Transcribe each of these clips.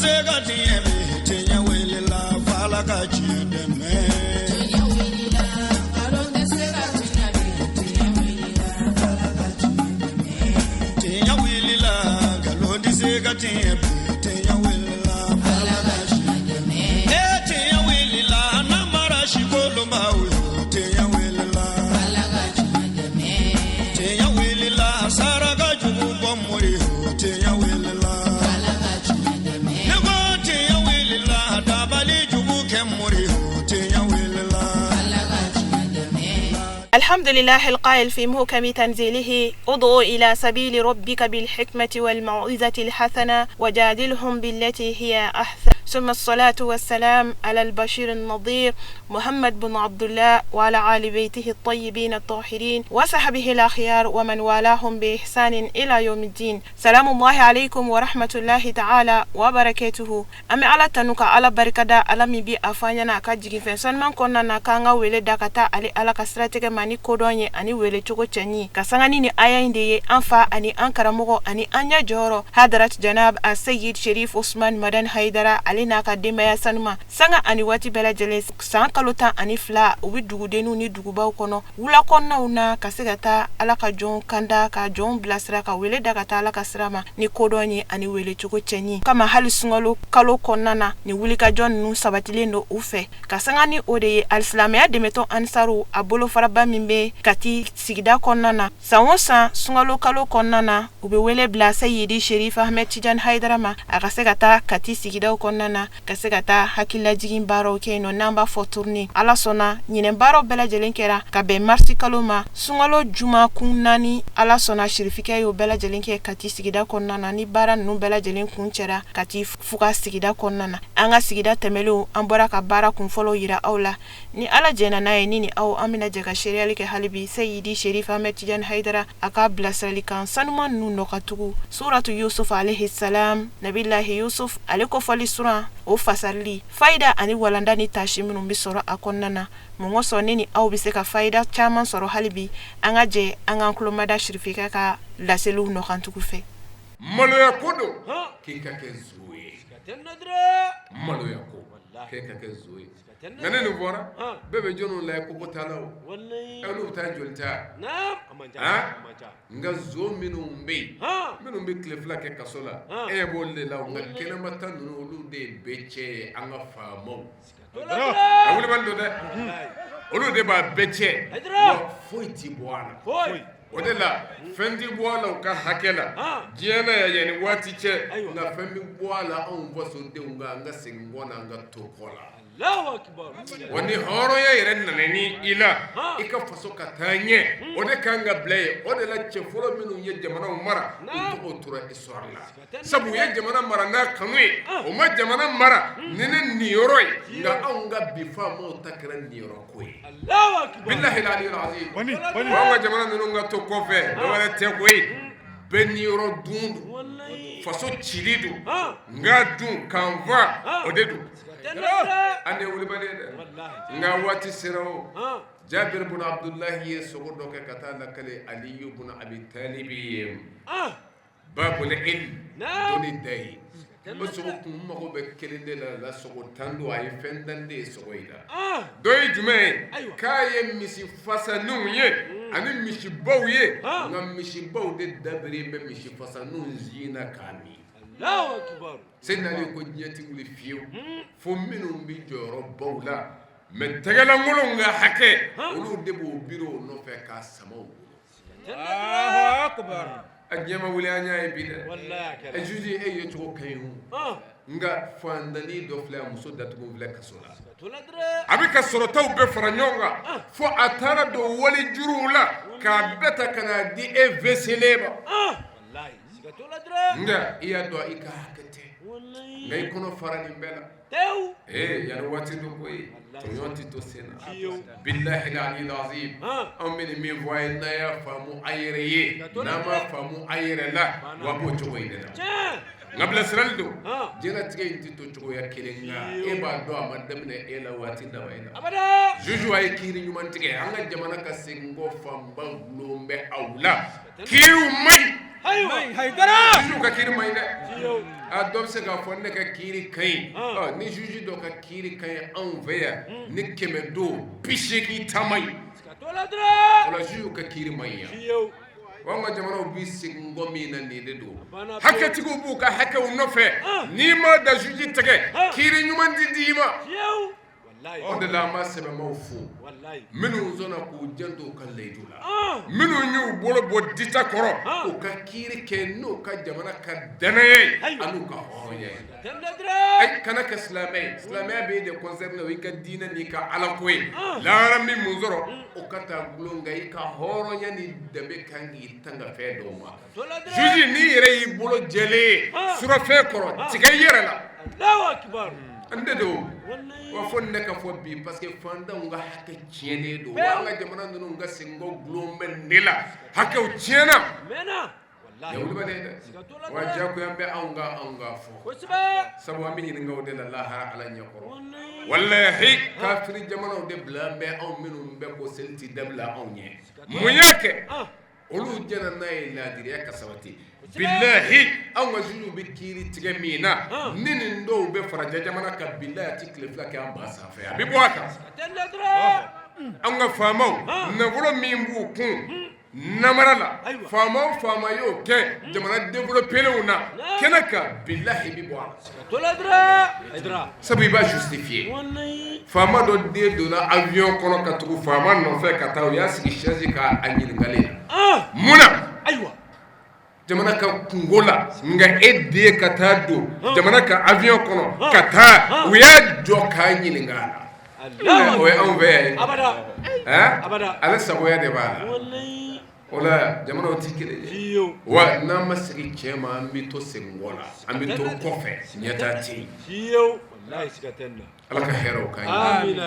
se ka tiɲɛ bi, tiɲɛ wulila f'Ala ka tiɲɛ dɛmɛ. Tiɲɛ wulila, nkalon tɛ se ka tiɲɛ bi, tiɲɛ wulila, Ala ka tiɲɛ dɛmɛ. Tiɲɛ wulila, nkalon tɛ se ka tiɲɛ bi, tiɲɛ wulila Ala ka tiɲɛ dɛmɛ. E tiɲɛ wulila, namara sikolonbaw yo, tiɲɛ wulila. Ala ka tiɲɛ dɛmɛ. Tiɲɛ wulila, saraka jugu bɔ mori yo, tiɲɛ wulila. Ala ka tiɲɛ dɛmɛ. Ne ko tiɲɛ wulila, dabali jugu kɛ mori yo, tiɲɛ wulila. Ala ka tiɲɛ dɛmɛ. الحمد لله القائل في محكم تنزيله: ادع إلى سبيل ربك بالحكمة والموعظة الحسنة وجادلهم بالتي هي أحسن، ثم الصلاة والسلام على البشير النظير محمد بن عبد الله وعلى آل بيته الطيبين الطاهرين وصحبه الأخيار ومن والاهم بإحسان إلى يوم الدين. سلام الله عليكم ورحمة الله تعالى وبركاته. An bɛ Ala tanu ka Ala barikada, Ala min bi a fɔ an ɲɛna a ka jiginfɛn sanuman kɔnɔna na k'an ka wele da ka taa ale Ala ka siratigɛ ma ni kodɔn ye ani wele cogo cɛɲi, ka sanga ni aya in de ye. An fa ani an karamɔgɔ ani an ɲɛ jɔyɔrɔ, Hadarat Janab Aseyid Sherif Usman Madan Haidara, ale n'a ka denbaya sanuma, sanga ani waati bɛɛ lajɛlen, san kalo 12, u bɛ dugudenninw ni dugubaw kɔnɔ, wula kɔnɔnaw na, ka se ka taa Ala ka jɔnw kanda, ka jɔnw bilasira, ka wele da ka taa Ala ka sira ma ni kodɔn ye ani wele cogo cɛɲi kama. Hali sunkalo kalo kɔnɔna na, ni wulikajɔ ninnu sabatilen don u fɛ. Ka sanga ni o de ye, alisilamɛya dɛmɛtɔn Ansaru, a bolofaraba min bɛ Kati sigida kɔnɔna na, san o san sunkalo kalo kɔnɔna na, u bɛ wele bila Seyidi Sherif Ahmed Tijan Haidara ma, a ka se ka taa Kati sigidaw kɔnɔna na, ka se ka taa hakililajigin baaraw kɛ yen nɔ, n'an b'a fɔ tournée. Ala sɔnna, ɲinɛn baaraw bɛɛ lajɛlen kɛra ka bɛn marisi kalo ma, sunkalo juma kun 4. Ala sɔnna, sirifikɛ y'o bɛɛ lajɛlen kɛ Kati sigida kɔnɔna na. Ni baara ninnu bɛɛ lajɛlen kun cɛra Kati fuga sigida kɔnɔna na, an ka sigida tɛmɛlenw, an bɔra ka baara kun fɔlɔw yira aw la. Ni Ala jɛnna n'a ye, ni aw, an bɛna jɛ ka seereyali kɛ hali bi Seyidi Sherif Ahmed Tijan Haidara a ka bilasiralikan sanuman ninnu nɔ ka tugu Suratu Yusuf alayhi salam, Nabilahi Yusuf ale kofɔli suran, o fasarili fayida ani walanda ni tasi minnu bɛ sɔrɔ a kɔnɔna na. Mun kosɔn ne ni aw bɛ se ka fayida caman sɔrɔ hali bi? An ka jɛ an k'an tulomada sirifikɛ ka laseliw nɔkantugu fɛ. Maloya ko don k'i ka kɛ zo ye, maloya ko k'e ka kɛ zo ye. Nka ne nin fɔra, bɛɛ bɛ jɔnw la koko ta la, o olu bɛ taa joli ta. Nka zo minnu bɛ yen, minnu bɛ tile 2 kɛ kaso la, e b'olu de la. Nka kɛnɛmata ninnu, olu de ye bɛɛ cɛ ye. An ka faamaw, a wulibali don dɛ, olu de b'a bɛɛ cɛ wa foyi ti bɔ a la. O de la fɛn ti bɔ a la u ka hakɛ la diɲɛ na yan yanni waati cɛ, nka fɛn bɛ bɔ a la anw fasodenw kan, an ka segin kɔ na, an ka to kɔ la. Wa ni hɔrɔnya yɛrɛ nana ni i la, i ka faso ka taa ɲɛ, o de kan ka bila yen. O de la cɛ fɔlɔ minnu ye jamanaw mara, u tɔgɔ tora histoire la, sabu u ye jamana mara n'a kanu ye, o ma jamana mara ni ne niyɔrɔ ye. Nka anw ka bi faamaw ta kɛra niyɔrɔ ko ye. Bilahi aliyul azim, anw ka jamana ninnu ka to kɔfɛ, dɔwɛrɛ tɛ koyi, bɛɛ niyɔrɔ dun don, faso cili don, nka dun kan fa o de don. An de wulibali ye dɛ, nka waati sera. O Jabir bun Abdulahi ye sogo dɔ kɛ ka taa lakale Aliyu bun Abi Talibi ye, babul ilm, dɔnni da ye. O sogo kun mago bɛ kelen de la, sogo 10 don, a ye fɛn 10 de ye sogo in la. Dɔ ye jumɛn ye? K'a ye misi fasaninw ye ani misibaw ye, nka misibaw de dabiri bɛ misi fasaninw sin na k'a min. Seyidina Ali ko diɲɛ tɛ wuli fiyewu fo minnu bɛ jɔyɔrɔbaw la, mais tɛgɛlankolonw ka hakɛ, olu de b'o biri o nɔfɛ k'a sama u bolo. A diɲɛ ma wuli, an y'a ye bi dɛ. Juge, e ye cogo ka ɲi o, nka fantanni dɔ filɛ, a muso datugu filɛ kaso la, a bɛ ka sɔrɔtaw bɛɛ fara ɲɔgɔn kan fo a taara don wali juruw la k'a bɛɛ ta ka n'a di e veselen ma. Nka i y'a dɔn i ka hakɛ tɛ, nka i kɔnɔ fara nin bɛɛ la. Ee, yanni waati dɔ ko ye, tɔɲɔ tɛ to sen na. Bilahi aliyul azim, anw bɛ nin min fɔ a ye, n'a y'a faamu a yɛrɛ ye, n'a ma faamu a yɛrɛ la, wa b'o cogo in de la. Nka bilasirali don, diɲɛlatigɛ in tɛ to cogoya kelen kan. E b'a dɔn a ma daminɛ e la waati laban in na. Juge, a ye kiiri ɲuman tigɛ, an ka jamana ka segin kɔ fanba gulon bɛ aw la. Kiiriw man ɲi. Juge ka kiiri man ɲi dɛ. A dɔ bɛ se k'a fɔ ne ka kiiri ka ɲi. Ɔ, ni juge dɔ ka kiiri ka ɲi anw fɛ yan, ni 100 don, 80 ta man ɲi. O la juge ka kiiri man ɲi yan. Wa an ka jamanaw bɛ segin kɔ min na, nin de don. Hakɛtigiw b'u ka hakɛw nɔfɛ. N'i ma da juge tigɛ, kiiri ɲuman ti d'i ma. O de la an b'a sɛbɛnmaw fo, minnu sɔnna k'u janto u ka layidu la, minnu y'u bolo bɔ dita kɔrɔ k'u ka kiiri kɛ n'u ka jamana ka danaya ye an'u ka hɔrɔnya ye. Kana kɛ silamɛ ye, silamɛya bɛ e de concerner, o y'i ka diinɛ n'i ka alako ye. Lahara min mun sɔrɔ o ka taa gulon, nka i ka hɔrɔnya ni danbe kan k'i tanga fɛn dɔw ma. Juge, n'i yɛrɛ y'i bolo jɛlen ye surafɛn kɔrɔ, tigɛ i yɛrɛ la. N de don wa fo ne ka fɔ bi, parce que fantanw ka hakɛ tiɲɛnen don. Wa an ka jamana ninnu ka seginkɔ gulon bɛ ne la, hakɛw tiɲɛna. Wulibali dɛ, wa diyagoya bɛ anw ka anw ka fɔ, sabu an bɛ ɲininka o de la lahara Ala ɲɛkɔrɔ. Walahi, kafiri jamanaw de bila bɛ anw minnu bɛ ko seli tɛ dabila anw ɲɛ. Mun y'a kɛ? Olu jɛnna n'a ye laadiriya ka sabati. Bilahi, anw ka jugew bɛ kiiri tigɛ min na, ni nin dɔw bɛ farajɛ jamana kan, bilahi, a tɛ tile 2 kɛ an ba sanfɛ, a bɛ bɔ a kan. An ka faamaw, nafolo min b'u kun namara la, faama o faama y'o kɛ jamana développelenw na kɛnɛ kan, bilahi, bɛ bɔ a la, sabu i b'a justifier. Faama dɔ den donna avion kɔnɔ ka tugu faama nɔfɛ ka taa, u y'a sigi chaise k'a ɲininkali la: mun na jamana ka kungo la, nka e den ka taa don jamana ka avion kɔnɔ ka taa? U y'a jɔ k'a ɲininka a la. O ye anw fɛ yan ye, ale sagoya de b'a la. O la jamanaw tɛ kelen ye. Wa n'an ma segin cɛ ma, an bɛ to seginkɔ la, an bɛ to kɔfɛ, ɲɛtaa tɛ yen. Ala ka hɛrɛw k'an ye.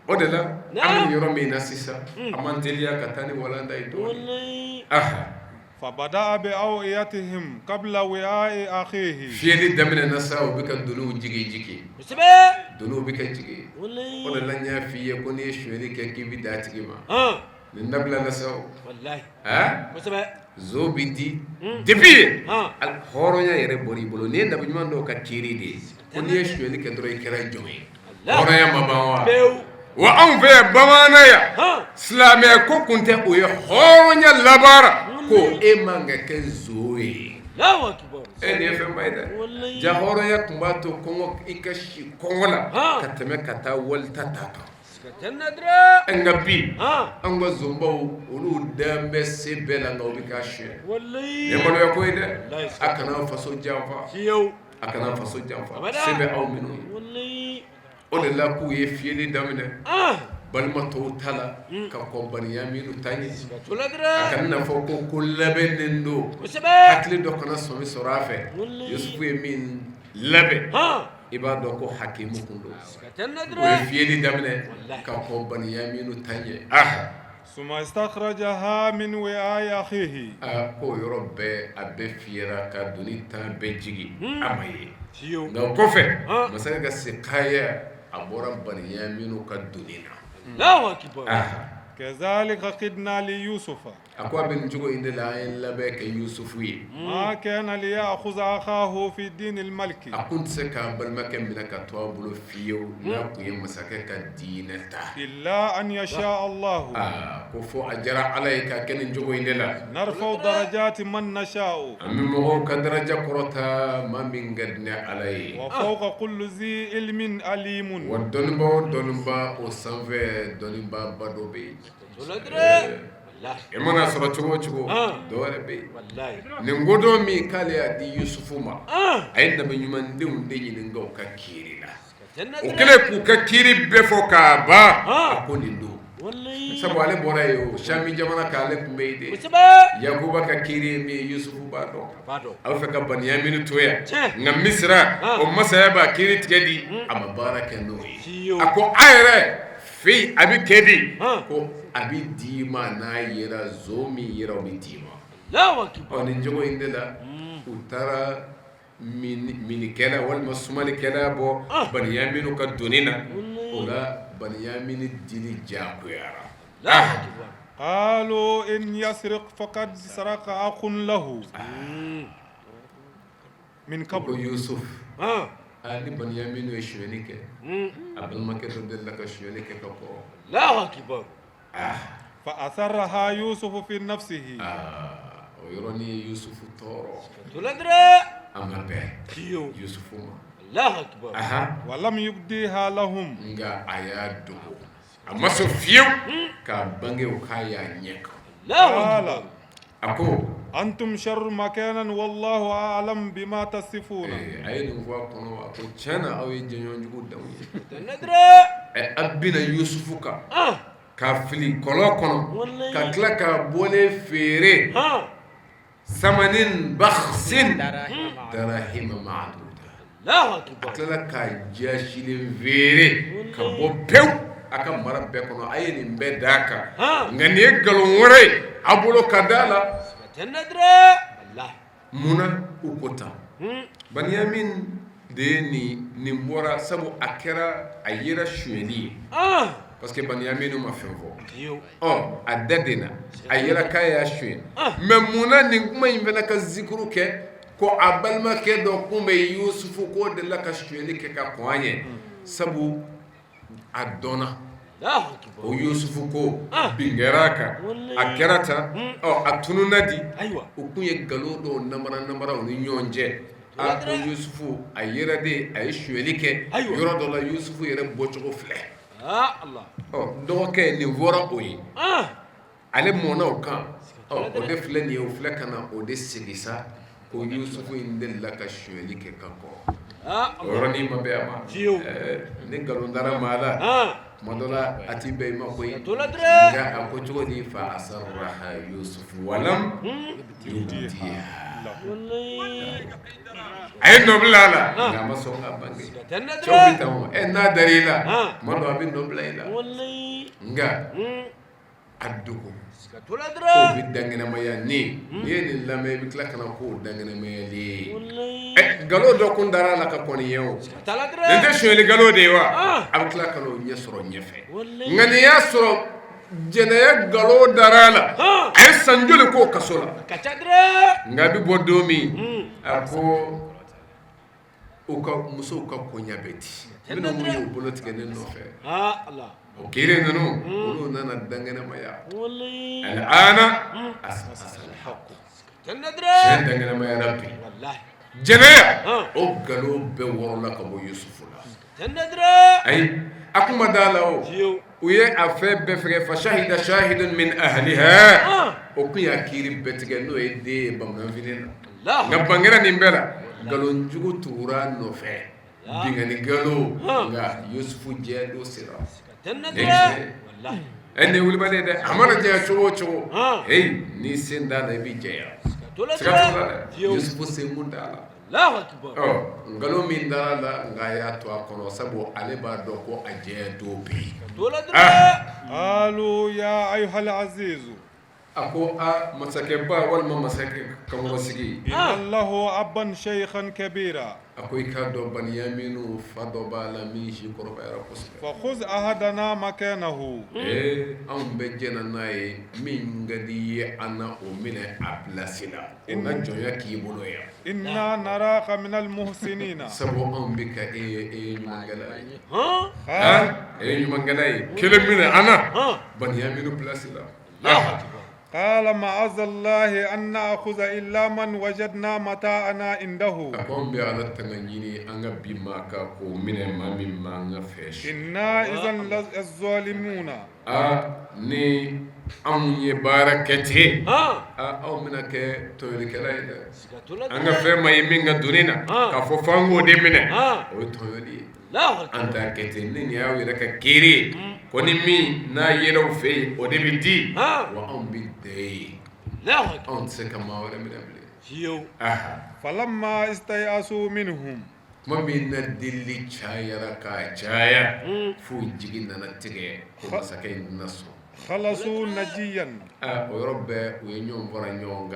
O de la an bɛ yɔrɔ min na sisan, an man teliya ka taa ni walanda ye dɔɔnin. Fabada biawiyatihim kabla wiai akhihi. Fiyɛli daminɛna sa, u bɛ ka doniw jigin jigin, doniw bɛ ka jigin. O de la n y'a f'i ye ko n'i ye sonyali kɛ k'i bɛ d'a tigi ma, nin dabilala sa o. Zo bɛ di depuis yen, hɔrɔnya yɛrɛ bɔra i bolo. Nin ye nabi ɲuman dɔw ka kiiri de ye ko n'i ye sonyali kɛ dɔrɔn, i kɛra jɔn ye, hɔrɔnya ma ban wa. Wa anw fɛ yan bamanan yan, silamɛya ko kun tɛ, o ye hɔrɔnya labaara ko e man ka kɛ zo ye. E, nin ye fɛnba ye dɛ. Ja hɔrɔnya tun b'a to kɔngɔ, i ka si kɔngɔ la ka tɛmɛ ka taa walita ta kan. Nka bi, an ka zonbaw, olu dan bɛ se bɛɛ la, nka u bɛ k'a suɲɛ. Nin ye maloya ko ye dɛ. A kana faso janfa, a kana faso janfa, se bɛ aw minnu ye. O de la k'u ye fiyɛli daminɛ balima tɔw ta la ka kɔn Baniyaminu ta ɲɛ. A kana n'a fɔ ko ko labɛnnen don, hakili dɔ kana sɔmi sɔrɔ a fɛ. Yusufu ye min labɛn, i b'a dɔn ko hakimu kun don. O ye fiyɛli daminɛ ka kɔn Baniyaminu ta ɲɛ. Suma istakhrajaha min wiai akhihi. Aa, k'o yɔrɔ bɛɛ, a bɛɛ fiyɛra ka doni tan bɛɛ jigin, a ma ye. Nka o kɔfɛ, masakɛ ka sekaya, a bɔra Baniyaminu ka doni na. Kazalika kidna li Yusufa. A ko a bɛ nin cogo in de la, an ye labɛn kɛ Yusufu ye. Ma kana liya'khuza akhahu fi dinil maliki. A kun tɛ se k'a balimakɛ minɛ ka to a bolo fiyewu n'a kun ye masakɛ ka diinɛ ta. Illa an yasha Allahu. Aa, ko fo a diyara Ala ye ka kɛ nin cogo in de la. Narfa'u darajati man nasha'u. An bɛ mɔgɔw ka daraja kɔrɔta, maa min ka di ni Ala ye. Wa fawqa kulli zi ilmin alimun. Wa dɔnnibaa o dɔnnibaa, o sanfɛ dɔnnibaaba dɔ bɛ yen. E mana sɔrɔ cogo o cogo, dɔ wɛrɛ bɛ yen. Nin kodɔn min k'ale y'a di Yusufu ma, a ye nabi ɲumandenw de ɲininka u ka kiiri la. O kɛlen k'u ka kiiri bɛɛ fɔ k'a ban, a ko nin don, sabu ale bɔra yen, o Sami jamana kan, ale tun bɛ yen de. Yakuba ka kiiri ye min ye, Yusufu b'a dɔn. A b'a fɛ ka Baniyaminu to yan, nka Misira o masaya b'a kiiri tigɛ di, a ma baara kɛ n'o ye. A ko a yɛrɛ fɛ yen, a bɛ kɛ di? Ko a bɛ d'i ma, n'a yera zo min yera, o bɛ d'i ma. Ɔ, nin cogo in de la, u taara minnikɛla walima sumalikɛla bɔ Baniyaminu ka doni na. O la Baniyaminu dili diyagoyara. قالوا إن يسرق فقد سرق أخ له من Ko قبل. Yusuf, aa, ni Baniyaminu ye sonyɛli kɛ, a balimakɛ dɔ delila ka sonyɛli kɛ ka kɔrɔ. Allahu akbar. فأسرها يوسف في نفسه. Aa, o yɔrɔnin ye Yusufu tɔɔrɔ. Tola dɛrɛ. A ma bɛn Fiyewu. Yusufu ma. Allahu akbar. Ahan. ولم يبديها لهم. Nka a y'a dogo, a ma sɔn fiyewu k'a bange o k'a y'a ɲɛ kan. Allahu قال akbar. A ko أنتم شر مكانا والله أعلم بما تصفون. A ye nin fɔ a kɔnɔ, a ko tiɲɛ na, aw ye jɛɲɔgɔnjugu danw ye. Tɛnɛ dɛrɛ. Ɛ, a bina Yusufu kan k'a fili kɔlɔn kɔnɔ, Wallahi. ka tila k'a bɔlen feere samanin baksin darahima maaduda. Allahu A akbar. tilala k'a jasilen feere ka bɔ pewu a ka mara bɛɛ kɔnɔ. A ye nin bɛɛ d'a kan, nka nin ye nkalon wɛrɛ ye a bolo ka d'a la. Tɛnɛ dɛrɛ. Wallahi. Munna u ko tan? Baniyamin de ye nin bɔra, sabu a kɛra a yera sonyɛli ye, parce que Baniyaminu ma fɛn fɔ. Fiyewu. Ɔ, a da de na a yera k'a y'a suɲɛ. Mais munna nin kuma in fana ka zikuru kɛ ko a balimakɛ dɔ kun bɛ Yusufu k'o delila ka sonyɛli kɛ ka kɔn a ɲɛ? Sabu a dɔnna. Allahu akbar. O Yusufu ko bin kɛra a kan, a kɛra tan, ɔ, a tununna di. Ayiwa. U kun ye nkalon dɔw namara namara u ni ɲɔgɔn cɛ, a ko Yusufu a yera de a ye sonyɛli kɛ. Ayiwa. Yɔrɔ dɔ la, Yusufu yɛrɛ bɔcogo filɛ. Ah Allah. Ɔ, dɔgɔkɛ nin fɔra o ye, ale mɔnna o kan. Ɔ, o de filɛ nin ye, o filɛ ka na o de sigi sa ko Yusufu in delila ka sonyɛli kɛ ka kɔrɔ. Ah O yɔrɔnin ma bɛn a ma. Fiyewu. Ni nkalon dara maa la, tuma dɔ la a ti bɛn i ma koyi. Tola dɛrɛ. Nka a ko cogo di? Fa asarraha Yusufu walam yubdiha. Wallahi. A ye nɔ bila a la, nka a ma sɔn ka bange. Tɛnɛ Cɛw bɛ dɛrɛ. tan o, ɛ, n'a dar'i la, tuma dɔ a bɛ nɔ bila i la. Wallahi. Nka a dogo Tola k'o dɛrɛ. bɛ dankɛnɛmaya. Ni n'i ye nin lamɛn, i bɛ tila ka na k'o dankɛnɛmayali ye. Wallahi. Ɛ, nkalon dɔ kun dara a la ka kɔn nin ye o. Tala Nin tɛ dɛrɛ. sonyɛli nkalon de ye wa? A bɛ tila ka n'o ɲɛ sɔrɔ ɲɛfɛ. Wallahi. Nka nin y'a sɔrɔ jɛnɛya nkalon dara a la, a ye san joli k'o kaso la? Ka ca dɛrɛ. Nka a bɛ bɔ don min, a ko u ka musow ka koɲa bɛ di, minnu mun y'u bolo tigɛ ne nɔfɛ. Ah Allah. O kelen ninnu, olu nana dankɛnɛmaya. Wallahi. Al'ana asal haqq. Tɛnɛ Tiɲɛ dɛrɛ. dankɛnɛmayara bi. Wallahi. Jɛnɛya, o nkalon bɛɛ wɔrɔla ka bɔ Yusufu la. Tɛnɛ dɛrɛ. Ayi, a kun ma da la o. Fiyewu. U ye a fɛn bɛɛ fɛgɛ, fa shahida shahidun min ahliha. O kun y'a kiiri bɛɛ tigɛ, n'o ye den ye bamananfini na. Allahu. Nka bangera nin bɛɛ la, nkalon jugu tugura a nɔfɛ, binkanni nkalon. Nka Yusufu jɛ don sera. Tɛnɛ Nin ye dɛrɛ. tiɲɛ ye. Wallahi. Ɛ, nin ye wulibali ye dɛ. A mana jɛya cogo o cogo, heyi, n'i sen d'a la, i bɛ jɛya. Tola Siga t'o la dɛrɛ. dɛ. Fiyewu. Yusufu sen kun t'a la. Allahu akbar. Ɔ, nkalon min dara a la, nka a y'a to a kɔnɔ, sabu ale b'a dɔn ko a jɛya don bɛ yen. Tola dɛrɛ. قالوا يا أيها العزيز. A ko a masakɛba walima masakɛ kankɔrɔsigi. إن له أبا شيخا كبيرا. A ko i k'a dɔn, Baniyaminu fa dɔ b'a la min si kɔrɔbayara kosɛbɛ. فخذ أحدنا مكانه. Ee, anw bɛ jɛna n'a ye, min ka di i ye, an na o minɛ a pilasi la, o na jɔnya k'i bolo yan. إنا نراك من المحسنين. Sabu anw bɛ ka e ye, e ye ɲumankɛla ye. Han. Han, e ye ɲumankɛla ye, kelen minɛ an na Baniyaminu pilasi la. Allahu akbar. قال معاذ الله أن نأخذ إلا من وجدنا متاعنا عنده. A ko anw bɛ Ala tanga ɲini an ka bi maa kan k'o minɛ, maa min m'an ka fɛ su. إنا إذا للظالمون. Aa, ni anw ye baara kɛ ten, Han. aa, aw bɛna kɛ tɔɲɔlikɛla ye dɛ. Tola An ka dɛrɛ. fɛn ma ye min ka doni na, k'a fɔ f'an k'o de minɛ, o ye tɔɲɔli ye. Allahu akbar. An t'a kɛ ten. Ni nin y'aw yɛrɛ ka kiiri ye ko ni min n'a yɛrɛw fɛ yen, o de bɛ di wa, anw bɛ dɛ ye. Allahu akbar. Anw tɛ se ka maa wɛrɛ minɛ bilen. Fiyewu. Aha. فلما استيأسوا منهم. Tuma min na delili cayara k'a caya f'u jigi nana tigɛ ko masakɛ in tɛna sɔn. خلصوا نجيا. Aa, o yɔrɔ bɛɛ u ye ɲɔgɔn fara ɲɔgɔn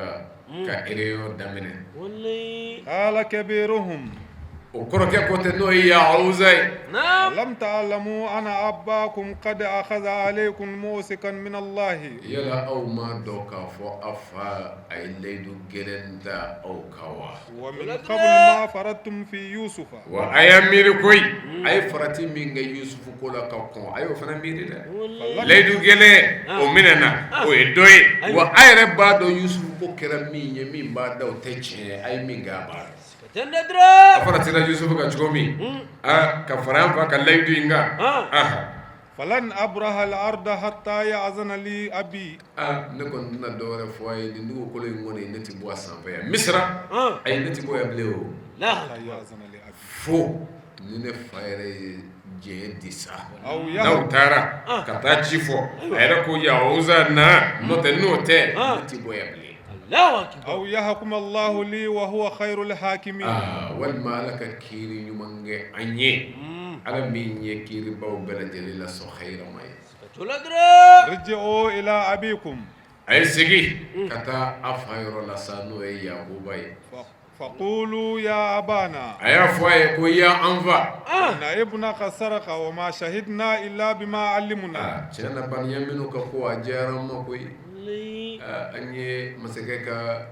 kan ka réunion daminɛ. Wallahi. قال كبيرهم. O kɔrɔkɛ ko tɛ n'o ye Yahuza ye. Naam. ألم تعلموا أن أباكم قد أخذ عليكم موثقا من الله Yala aw ma dɔn k'a fɔ a fa a ye layidu gɛlɛn da aw kan wa? ومن قبل ما فرطتم في يوسف Wa a y'a miiri koyi a ye farati min kɛ Yusufu ko la ka kɔn a y'o fana miiri dɛ. Layidu gɛlɛn o minɛna o ye dɔ ye wa a yɛrɛ b'a dɔn Yusufu ko kɛra min ye min b'a da o tɛ tiɲɛ ye a ye min kɛ a b'a dɔn. Siga tɛ nin na dɔrɔn. A faratira Yusufu kan cogo min aa ka fara an fa ka layidu in kan. Aha. فلن أبرح الأرض حتى يأذن لي أبي Aa ne kɔni tɛna dɔ wɛrɛ fɔ a ye nin dugukolo in kɔni ne tɛ bɔ a sanfɛ yan Misira ayi ne tɛ bɔ yan bilen o. Allahu حتى akbar. يأذن لي أبي Fo ni ne fa yɛrɛ ye diɲɛ di sa. أو N'aw يهب taara ka taa ci fɔ a yɛrɛ ko Yahuza na n'o tɛ n'o tɛ ne tɛ bɔ yan bilen. Allahu akbar. أو يحكم الله لي وهو خير الحاكمين Aa walima Ala ka kiiri ɲuman kɛ an ye Ala min ye kiiribaw bɛɛ lajɛlen la sɔn hɛrɛma ye. Siga t'o la dɔrɔn. ارجعوا إلى أبيكم A ye segin ka taa a fa yɔrɔ la sa n'o ye Yakuba ye. فقولوا يا أبانا A y'a fɔ a ye ko ya an fa. إن ابنك سرق وما شهدنا إلا بما علمنا Aa tiɲɛ na Baniyaminu ka ko a diyara n ma koyi. Wallahi. Aa, an ye masakɛ ka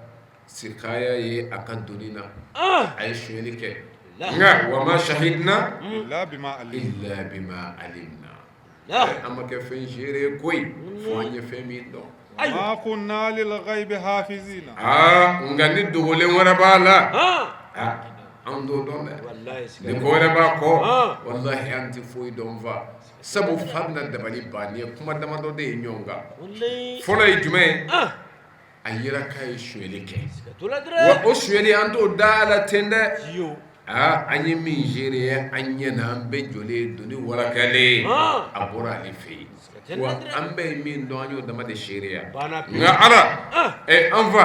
sikaya ye a ka doni na. A ye sonyɛli kɛ. Nka wa ma shahidna إلا بما علمنا illa bima alimna. Allahu An ma kɛ fɛn seere ye koyi fo an ye fɛn min dɔn. ما كنا للغيب حافظين Aa nka ni dogolen wɛrɛ b'a la. Ah. Aa an t'o dɔn dɛ. Wallahi siga Ni ko wɛrɛ b'a kɔ Ah. walahi an tɛ foyi dɔn fa sabu fa bɛna dabali ban nin ye kuma damadɔ de ye ɲɔgɔn kan. Wallahi. Fɔlɔ ye jumɛn ye? Ah. A yera k'a ye sonyɛli kɛ. Siga t'o la Wa dɔrɔn. o sonyɛli an t'o da a la ten dɛ. Yo. Aa an ye min seere ye an ɲɛ na an bɛɛ jɔlen doni warakalen Ah. a bɔra ale fɛ yen. tɛ Wa dɛ. an bɛɛ ye min dɔn an y'o dama de seereya. Banna pewu. Nka Ala ɛ an fa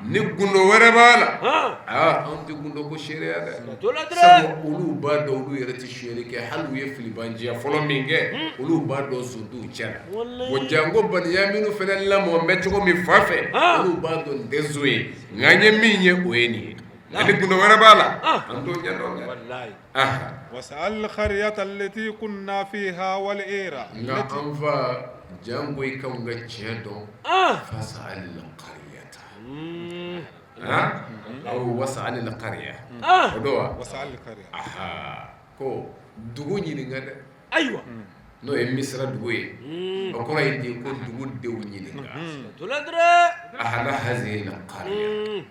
ni gundo wɛrɛ b'a la Ah. aa anw tɛ gundo ko seereya dɛ. Siga t'o la dɔrɔn. Sabu olu b'a dɔn olu yɛrɛ tɛ sonyɛli kɛ hali u ye filibanciya fɔlɔ min kɛ olu b'a dɔn zon t'u cɛ la. Wallahi. Wa janko Baniyaminu fana lamɔ bɛ cogo min fa fɛ Ah. olu b'a dɔn nin tɛ zon ye nka an ye min ye o ye nin ye. Nka ni gundo wɛrɛ b'a la an t'o ɲɛdɔn dɛ. Wallahi. Aha. واسأل القرية التي كنا فيها والعير Nka an fa janko i kanw ka tiɲɛ dɔn Ah. fas'al qaryata. Ha? Aw was'al qarya. Ah. O don wa? واسأل القرية Aha. Ko dugu ɲininka dɛ. Ayiwa. N'o ye Misira dugu ye. O kɔrɔ ye di ko dugu denw ɲininka. Siga t'o la dɔrɔn. Ahla hazihi qarya.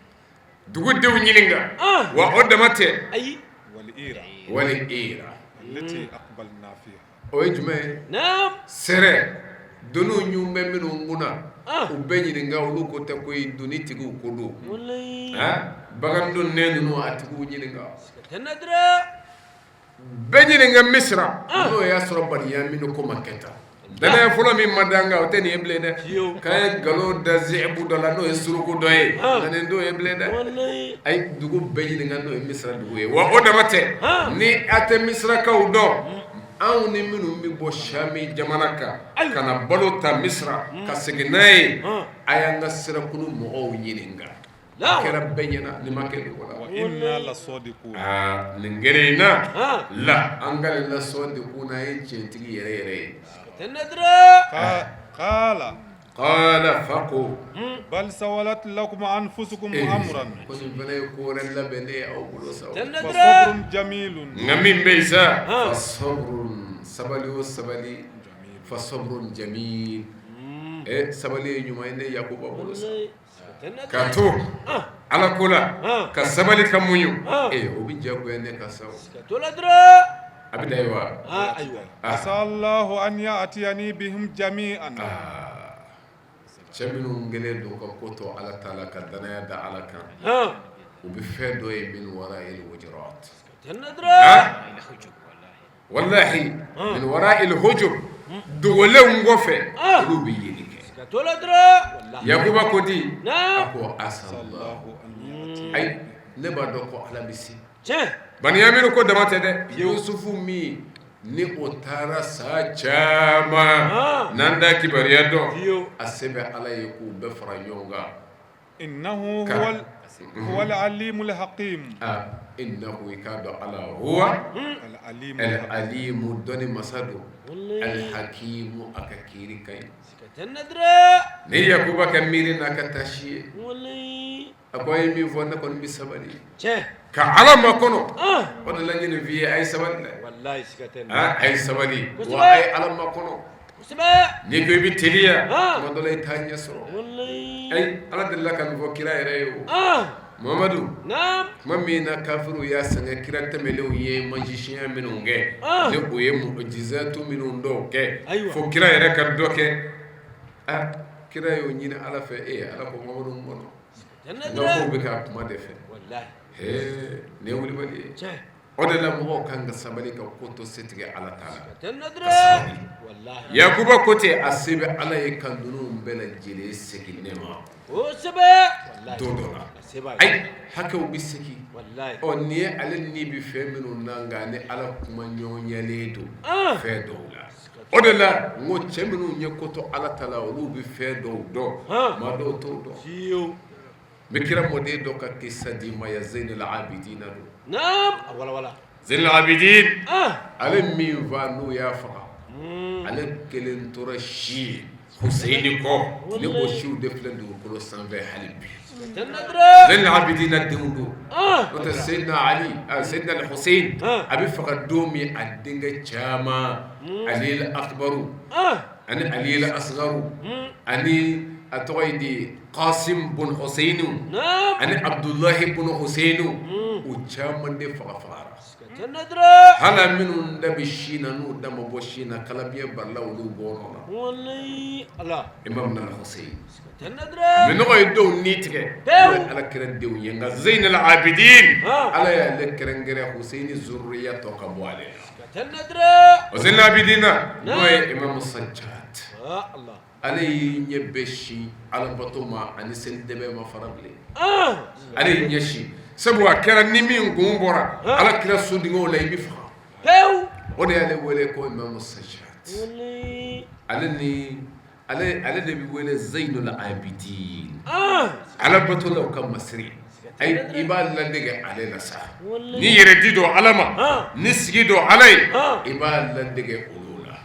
Dugu denw ɲininka. Ah. Wa o dama tɛ. Ayi. والعير Wal ira. التي أقبلنا فيها O ye jumɛn ye? Naam. Sɛrɛ doniw ɲun bɛ minnu kunna Ah. u bɛɛ ɲininka olu ko tɛ koyi doni tigiw ko don. Wallahi. Han? Bagan donnen ninnu a tigiw ɲininka. Siga tɛ nin na dɔrɔn. Bɛɛ ɲininka Misira n'o y'a sɔrɔ Baniyaminu ko ma kɛ tan. Danaya fɔlɔ min ma d'an kan o tɛ nin ye bilen dɛ. Fiyewu. K'an ye nkalon da zibu dɔ la n'o ye suruku dɔ ye. Nka nin t'o ye bilen dɛ. Wallahi. A ye dugu bɛɛ ɲininka n'o ye Misira dugu ye wa o dama tɛ Ah. ni a tɛ Misirakaw dɔn anw ni minnu bɛ bɔ Sami jamana kan ka na balo ta Misira ka segin n'a ye Ah. a y'an ka sirakunu mɔgɔw ɲininka a Allahu kɛra bɛɛ ɲɛna nin ma kɛ dogo la. وإنا لصادقون Aa nin kɛlen in na Ah. la an ka lasɔdikuna an ye tiɲɛtigi yɛrɛ yɛrɛ ye. Siga tɛ nin na dɔrɔn. قال Qala fa ko بل سولت لكم أنفسكم أمرا ko nin fana ye ko wɛrɛ labɛnnen ye aw bolo sa. Tɛ nin na dɔrɔn. فصبر جميل Nka min bɛ yen sa Ah. fa sabrun sabali o sabali fa sabrun jamil ɛ sabali ye ɲuman ye ne Yakuba bolo sa. Wallahi. Siga tɛ nin na Ka dɔrɔn. to Ala ko la Ah. ka sabali ka muɲu Ah. ee o bɛ diyagoya ne kan sa o. Siga t'o la dɔrɔn. A bɛ da yen wa. Ah ayiwa. عسى الله أن يأتيني بهم جميعا Cɛ minnu kɛlen don ka ko to Ala ta la ka danaya da Ala kan Ah. u bɛ fɛn dɔ ye min wara'il hujurat. Siga tɛ nin na dɔrɔn. Walahi min wara'il hujub dogolenw kɔfɛ olu bɛ yeli kɛ. Siga t'o la dɔrɔn. Wallahi. Yakuba ko di a Naam. ko asallahu الله أن يأتي ayi ne b'a dɔn ko Ala bɛ se. Tiɲɛ. Baniyaminu ko dama tɛ dɛ Yusufu min ni o taara sa caman Ah. n'an t'a kibaruya dɔn Fiyewu. a se bɛ Ala ye k'u bɛɛ fara ɲɔgɔn kan إنه هو هو العليم الحكيم. Ah, innahu, i k'a dɔn Ala, huwa العليم الحكيم. al-alimu, dɔnni masa don, al-hakimu, a ka kiiri ka ɲi. Ni Yakuba ka miiri n'a ka taasi ye, a ko a ye min fɔ, ne kɔni bɛ sabali ka Ala makɔnɔ. O de la n ye nin f'i ye, a ye sabali dɛ. Ah, a ye sabali wa, a ye Ala makɔnɔ. N'i ko i bɛ teliya, tuma dɔ la i t'a ɲɛ sɔrɔ. Ayi, Ala delila ka nin fɔ kira yɛrɛ ye o Mamadu. Tuma min na kafiriw y'a sɛgɛn, kira tɛmɛnlenw ye magicien minnu kɛ, ni o ye mujizatu minnu dɔw kɛ, fo kira yɛrɛ ka dɔ kɛ. Ah, kira y'o ɲini Ala fɛ. E Ala ko Mamadu n kɔnɔ nka kow bɛ k'a kuma de fɛ. Hee, nin ye wulibali ye. O de la mɔgɔw kan ka sabali ka ko to setigi Ala ta la, ka sabali. Yakuba ko ten, a se bɛ Ala ye ka ninnu bɛɛ lajɛlen segin ne ma don dɔ la. Ayi, hakɛw bɛ segin. Ɔ, nin ye ale ni bɛ fɛn minnu na, nka ni Ala kuma ɲɔgɔnyalen don fɛn dɔw la. O de la n ko cɛ minnu ye ko to Ala ta la, olu bɛ fɛn dɔw dɔn, maa dɔw t'o dɔn. N bɛ kira mɔden dɔ ka kisa d'i ma ya, Zeynal Abidina don. Zeynal Abidin, ale min fa n'u y'a faga, ale kelen tora si ye Huseyini kɔ, ni o siw de filɛ dugukolo sanfɛ hali bi. Zeynal Abidina denw don. N'o tɛ, Seydina Ali, Seydina Huseyin, a bɛ faga don min, a denkɛ caman, Alil Akbaru ani Alil Asgaru ani a tɔgɔ ye di, Qasim bun Huseyinu ani Abdulahi bun Huseyinu, u caman de fagara. Hali minnu da bɛ sin na, n'u da ma bɔ sin na, kalabiɲɛ barila olu bɔ nɔ. Imam Huseyin, minnɔgɔ ye dɔw ni tigɛ, n'o ye Ala kira denw ye. Nka Zeynal Abidin, Ala y'ale kɛrɛnkɛrɛn, Huseyini zurriya tɔ ka bɔ ale la. O Zeynal Abidina, n'o ye Imam Sajjad, ale y'i ɲɛ bɛɛ sin alabato ma ani seli dɛmɛ ma fara bilen. Ale y'i ɲɛ sin, sabu a kɛra ni min kun bɔra Ala kira sodenkɛw la, i bɛ faga. O de y'ale wele ko Imam Sajjad. Ale ni ale de bɛ wele Zeynul Abidin, alabatolaw ka masiri. Ayi, i b'a ladege ale la sa, ni yɛrɛ di don Ala ma, ni sigi don Ala ye, i b'a ladege olu la.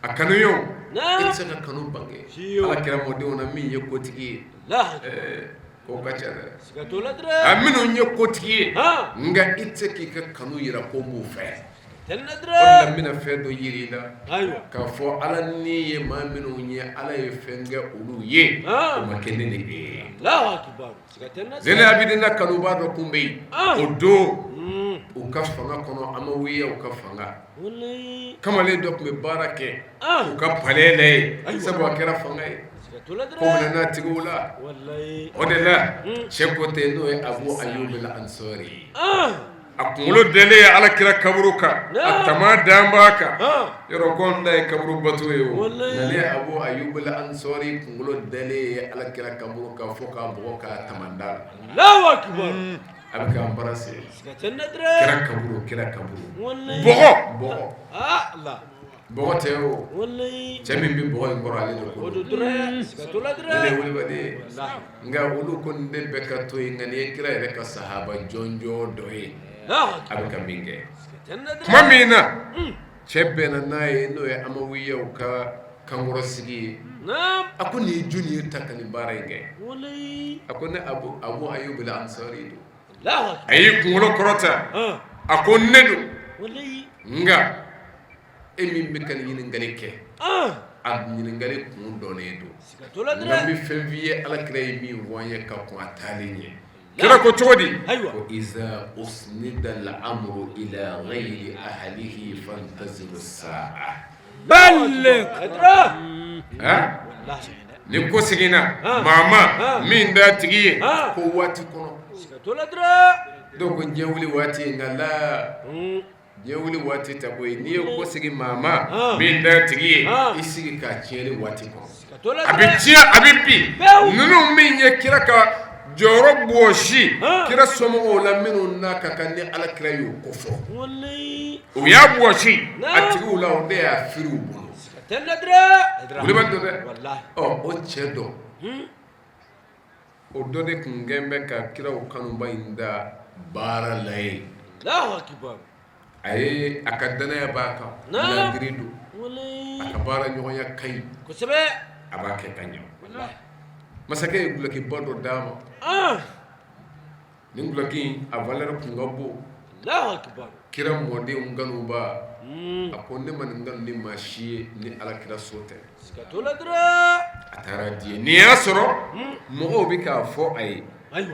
A kanuɲɔgɔn, i tɛ se ka kanu bange Ala kira mɔdenw na min ye kotigi ye, k'o ka ca dɛ. A minnu ye kotigi ye, nka i tɛ se k'i ka kanu yira ko n b'u fɛ. O de la n bɛna fɛn dɔ yiri i la k'a fɔ Ala ni ye maa minnu ye, Ala ye fɛn kɛ olu ye, o ma kɛ ne ni e ye. Zeynal Abidina kanuba dɔ tun bɛ yen o don u ka fanga kɔnɔ, Amawiyaw ka fanga. Kamalen dɔ tun bɛ baara kɛ u ka palais la yen, sabu a kɛra fanga ye ko minɛna tigiw la. O de la cɛ ko ten, n'o ye Abu Ayyub al-Ansari ye, a kunkolo dalen ye Ala kira kaburu kan, a tama dan b'a kan. Yɔrɔ ko n da ye kaburu bato ye o. Nka ne Abu Ayyub al-Ansari kunkolo dalen ye Ala kira kaburu kan fo k'a bugɔ k'a tama da la, a bɛ k'an embrasser kira kaburu, kira kaburu, bɔgɔ bɔgɔ bɔgɔ tɛ o. Cɛ min bɛ bɔgɔ in kɔrɔ, ale de ko don. Ne ye wulibali ye, nka olu ko ne bɛɛ ka to yen. Nka nin ye kira yɛrɛ ka sahaba jɔnjɔn dɔ ye, a bɛ ka min kɛ. Tuma min na cɛ bɛnna n'a ye, n'o ye Amawiyaw ka kankɔrɔsigi ye, a ko nin ye jɔnni ye ta ka nin baara in kɛ? A ko ne Abu Ayyub al-Ansari don. A y'i kunkolo kɔrɔta, a ko ne don. Nka e min bɛ ka nin ɲininkali kɛ, a ɲininkali kun dɔnnen don. Nka n bɛ fɛn f'i ye, Ala kira ye min fɔ an ye ka kɔn a taalen ɲɛ. Kira ko cogo di? Ko iza usnida al-amru ila ghayri ahlihi fantaziru sa'a. Ni ko seginna maa ma min t'a tigi ye, ko waati kɔnɔ. Dɔw ko diɲɛ wuli waati, nka la diɲɛ wuli waati tɛ koyi. N'i ye ko segin maa ma min t'a tigi ye, i sigi k'a tiɲɛni waati kɔnɔ, a bɛ tiɲɛ, a bɛ bin. Ninnu min ye kira ka jɔyɔrɔ bɔsi kira somɔgɔw la, minnu n'a ka kan ni Ala kira y'o ko fɔ, u y'a bɔsi a tigiw la, o de y'a firi u bolo. Wulibali don dɛ. Ɔ, o cɛ dɔ O dɔ de tun kɛn bɛ ka kiraw kanuba in da baara la yen. Allahu akbar. A ye a ka danaya b'a kan, ladiri don, a ka baara ɲɔgɔnya ka ɲi, kosɛbɛ, a b'a kɛ ka ɲɛ. Masakɛ ye dulokiba dɔ d'a ma, nin duloki in a valeur tun ka bon. Allahu akbar. Kira mɔdenw kanuba, a ko ne ma nin kanu ni maa si ye ni Ala kira so tɛ. Siga t'o la dɔrɔn. A taara di yen, nin y'a sɔrɔ mɔgɔw bɛ k'a fɔ a ye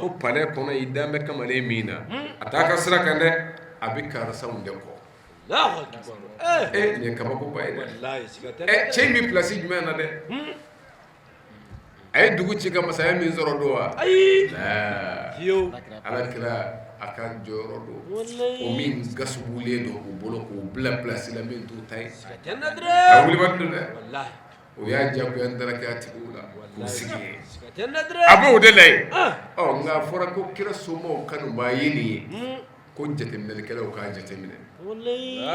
ko palais kɔnɔ i dan bɛ kamalen min na, a t'a ka sira kan dɛ, a bɛ karisaw de kɔ. Allahu akbar. E nin ye kabakoba ye dɛ. Walayi siga tɛ. Ɛ cɛ in bɛ place jumɛn na dɛ? A ye dugu ci ka masaya min sɔrɔ don wa? Ayi. Laa. Fiyewu. Ala kira a ka jɔyɔrɔ don. Walayi. O min gasugulen don u bolo k'u bila place la min t'u ta ye. Siga tɛ n na dɔrɔn. A wulibali don dɛ. Walayi. O y'a diyagoya n taara kɛ a tigiw la k'u sigi yen. Siga tɛ n na dɔrɔn. A b'o de la yen. Ah. Ɔ nka a fɔra ko kira somaw kanubaa ye nin ye. Ko jateminɛlikɛlaw k'a jateminɛ. Walayi.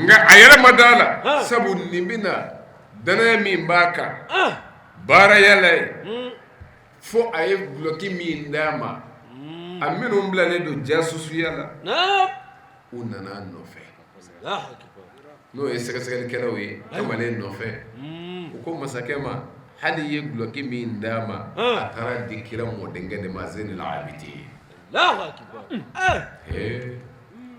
Nka a yɛrɛ ma d'a la. Sabu nin bɛna danaya min b'a kan. Ah. Baaraya la yen. Fo a ye duloki min d'a ma. A minnu bilalen don jasusuya la. Naam. U nana a nɔfɛ. Allahu akbar. N'o ye sɛgɛsɛgɛlikɛlaw ye kamalen nɔfɛ. U ko masakɛ ma hali i ye duloki min d'a ma. A taara di kira mɔdenkɛ de ma Zenil Abidin. Allahu akbar. Ee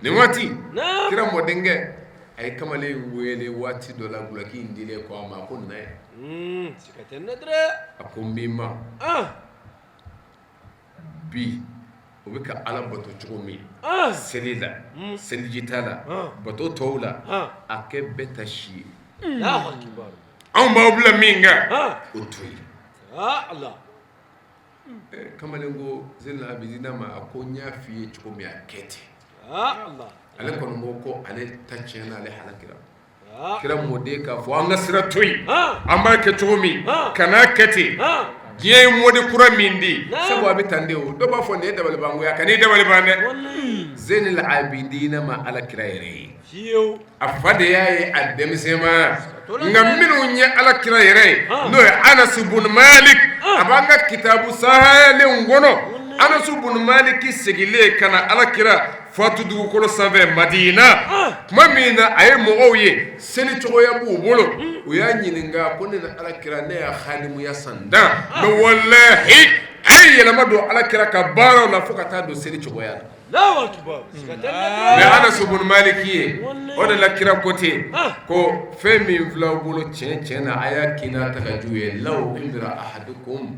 nin waati. Naam. Kira mɔdenkɛ a ye kamalen wele waati dɔ la duloki in dilen kɔ a ma, a ko na yan. Siga tɛ n na dɔrɔn. A ko n b'i ma. Bi u bɛ ka Ala bato cogo min. Seli la, selijita la, bato tɔw la, a kɛ bɛɛ ta si ye. Allahu akbar. Anw b'aw bila min kan, o to yen. Allah. Kamalen ko Zenil Abidina ma, a ko n y'a f'i ye cogo min a kɛ ten. Allah. Ale kɔni ko ko ale ta tiɲɛna, ale halakira. Kira mɔden k'a fɔ an ka sira to yen, an b'a kɛ cogo min, kan'a kɛ ten. Diɲɛ ye mode kura min di, sabu a bɛ tan de o. Dɔ b'a fɔ nin ye dabalibanko ye, a kan'i dabali ban dɛ. Zenil Abidina ma Ala kira yɛrɛ ye. Fiyewu. A fa de y'a ye a denmisɛnma. Nka minnu ye Ala kira yɛrɛ ye, n'o ye Anasi bun Malik, a b'an ka kitabu sahayalenw kɔnɔ. Anasi bun Maliki segilen ka na Ala kira fatu dugukolo sanfɛ Madina, tuma min na a ye mɔgɔw ye seli cogoya b'u bolo, u y'a ɲininka ko ne ni Ala kira ne y'a halimuya san 10 mais walahi a ye yɛlɛma don Ala kira ka baaraw la fo ka taa don seli cogoya la. Allahu akbar. Siga tɛ n na Mais Anas bun Maliki ye, o de la kira ko ten ko fɛn min filɛ aw bolo tiɲɛ tiɲɛ na, a y'a kɛ n'a tagaju ye law umira ahadukum,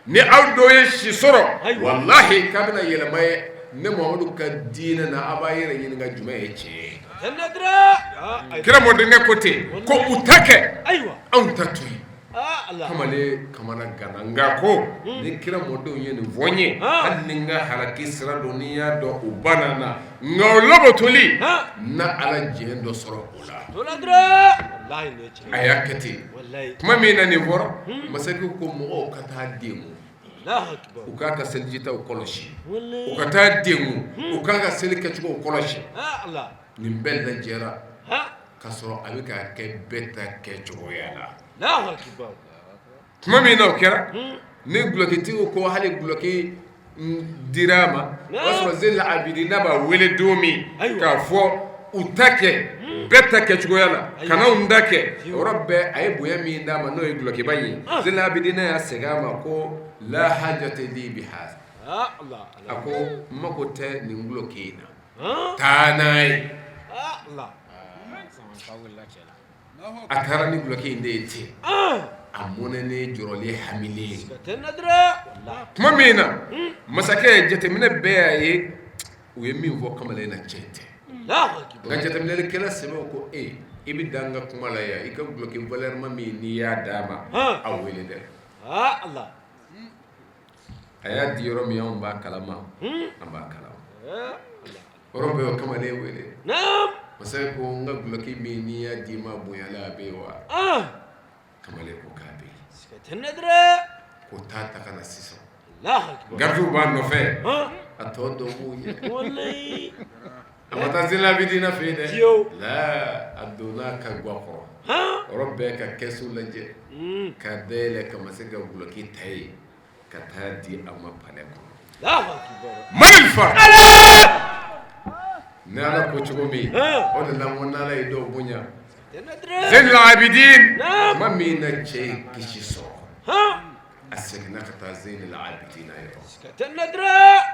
ni aw dɔ ye si sɔrɔ, walahi k'a bɛna yɛlɛma ye ne Muhamadu ka diinɛ na, a b'a yɛrɛ ɲininka jumɛn ye tiɲɛ ye. Tɛ n na dɔrɔn. Kira mɔdenkɛ ko ten ko u ta kɛ, Ayiwa. anw ta to yen. Allah. Kamalen kamana ganna, nka ko ni kira mɔdenw ye nin fɔ n ye, hali ni n ka halaki sira don, ni n y'a dɔn u banna n na, nka o labatoli na Ala jɛn dɔ sɔrɔ o la. T'o la dɔrɔn. Walayi nin ye tiɲɛ ye. A y'a kɛ ten. Walayi. Tuma min na nin fɔra, masakɛ ko mɔgɔw ka taa dengun. Allahu akbar. U k'a ka selijitaw kɔlɔsi. Walayi. U ka taa dengun, u k'a ka seli kɛcogow kɔlɔsi. Allah. Nin bɛɛ lajɛra k'a sɔrɔ a bɛ k'a kɛ bɛɛ ta kɛcogoya la. Allahu akbar. Tuma min na o kɛra, ni dulɔkitigiw ko hali dulɔki dira a ma, o y'a sɔrɔ Zenil Abidina b'a wele don min k'a fɔ u ta kɛ bɛɛ ta kɛcogoya la, kana anw ta kɛ. O yɔrɔ bɛɛ a ye bonya min d'a ma n'o ye dulɔkiba in ye, Zenil Abidina y'a segin a ma ko la hajata li bi haza. Allah. A ko n mako tɛ nin dulɔki in na, taa n'a ye. Allah. A taara ni dulɔki in de ye ten, a mɔnɛnen jɔrɔlen hamilen. Siga tɛ n na dɔrɔn. Tuma min na masakɛ ye jateminɛ bɛɛ y'a ye, u ye min fɔ kamalen na tiɲɛ tɛ. Allahu akbar. Nka jateminɛlikɛla sɛbɛw ko e, i bɛ da n ka kuma la yan, i ka dulɔki valeur ma min n'i y'a d'a ma, a wele dɛ. Allah. A y'a di yɔrɔ min, anw b'a kalama, an b'a kalama. Yɔrɔ bɛɛ o kamalen wele. Naam. Masakɛ ko n ka dulɔki min n'i y'a d'i ma bonyala a bɛ yen wa? Kamalen ko k'a bɛ yen. Siga tɛ n na dɔrɔn. Ko taa ta ka na sisan. Allahu akbar. Garidiw b'a nɔfɛ. A tɔ dɔ b'u ɲɛ. Walayi. A ma taa Zenabidina fɛ yen dɛ. Fiyewu. La a donna ka ga kɔrɔ. Yɔrɔ bɛɛ ka kɛsu lajɛ. Ka dayɛlɛ ka ma se ka dulɔki ta yen ka taa di a ma palais kɔnɔ. Allahu akbar. Mali fa. Ni Ala ko cogo min. O de la n ko n'Ala ye dɔw bonya. Zenul Abidin. Naam. Tuma min na cɛ ye kisi sɔrɔ. Han. A seginna ka taa Zenul Abidina yɔrɔ. Siga tɛ nin na dɛrɛ.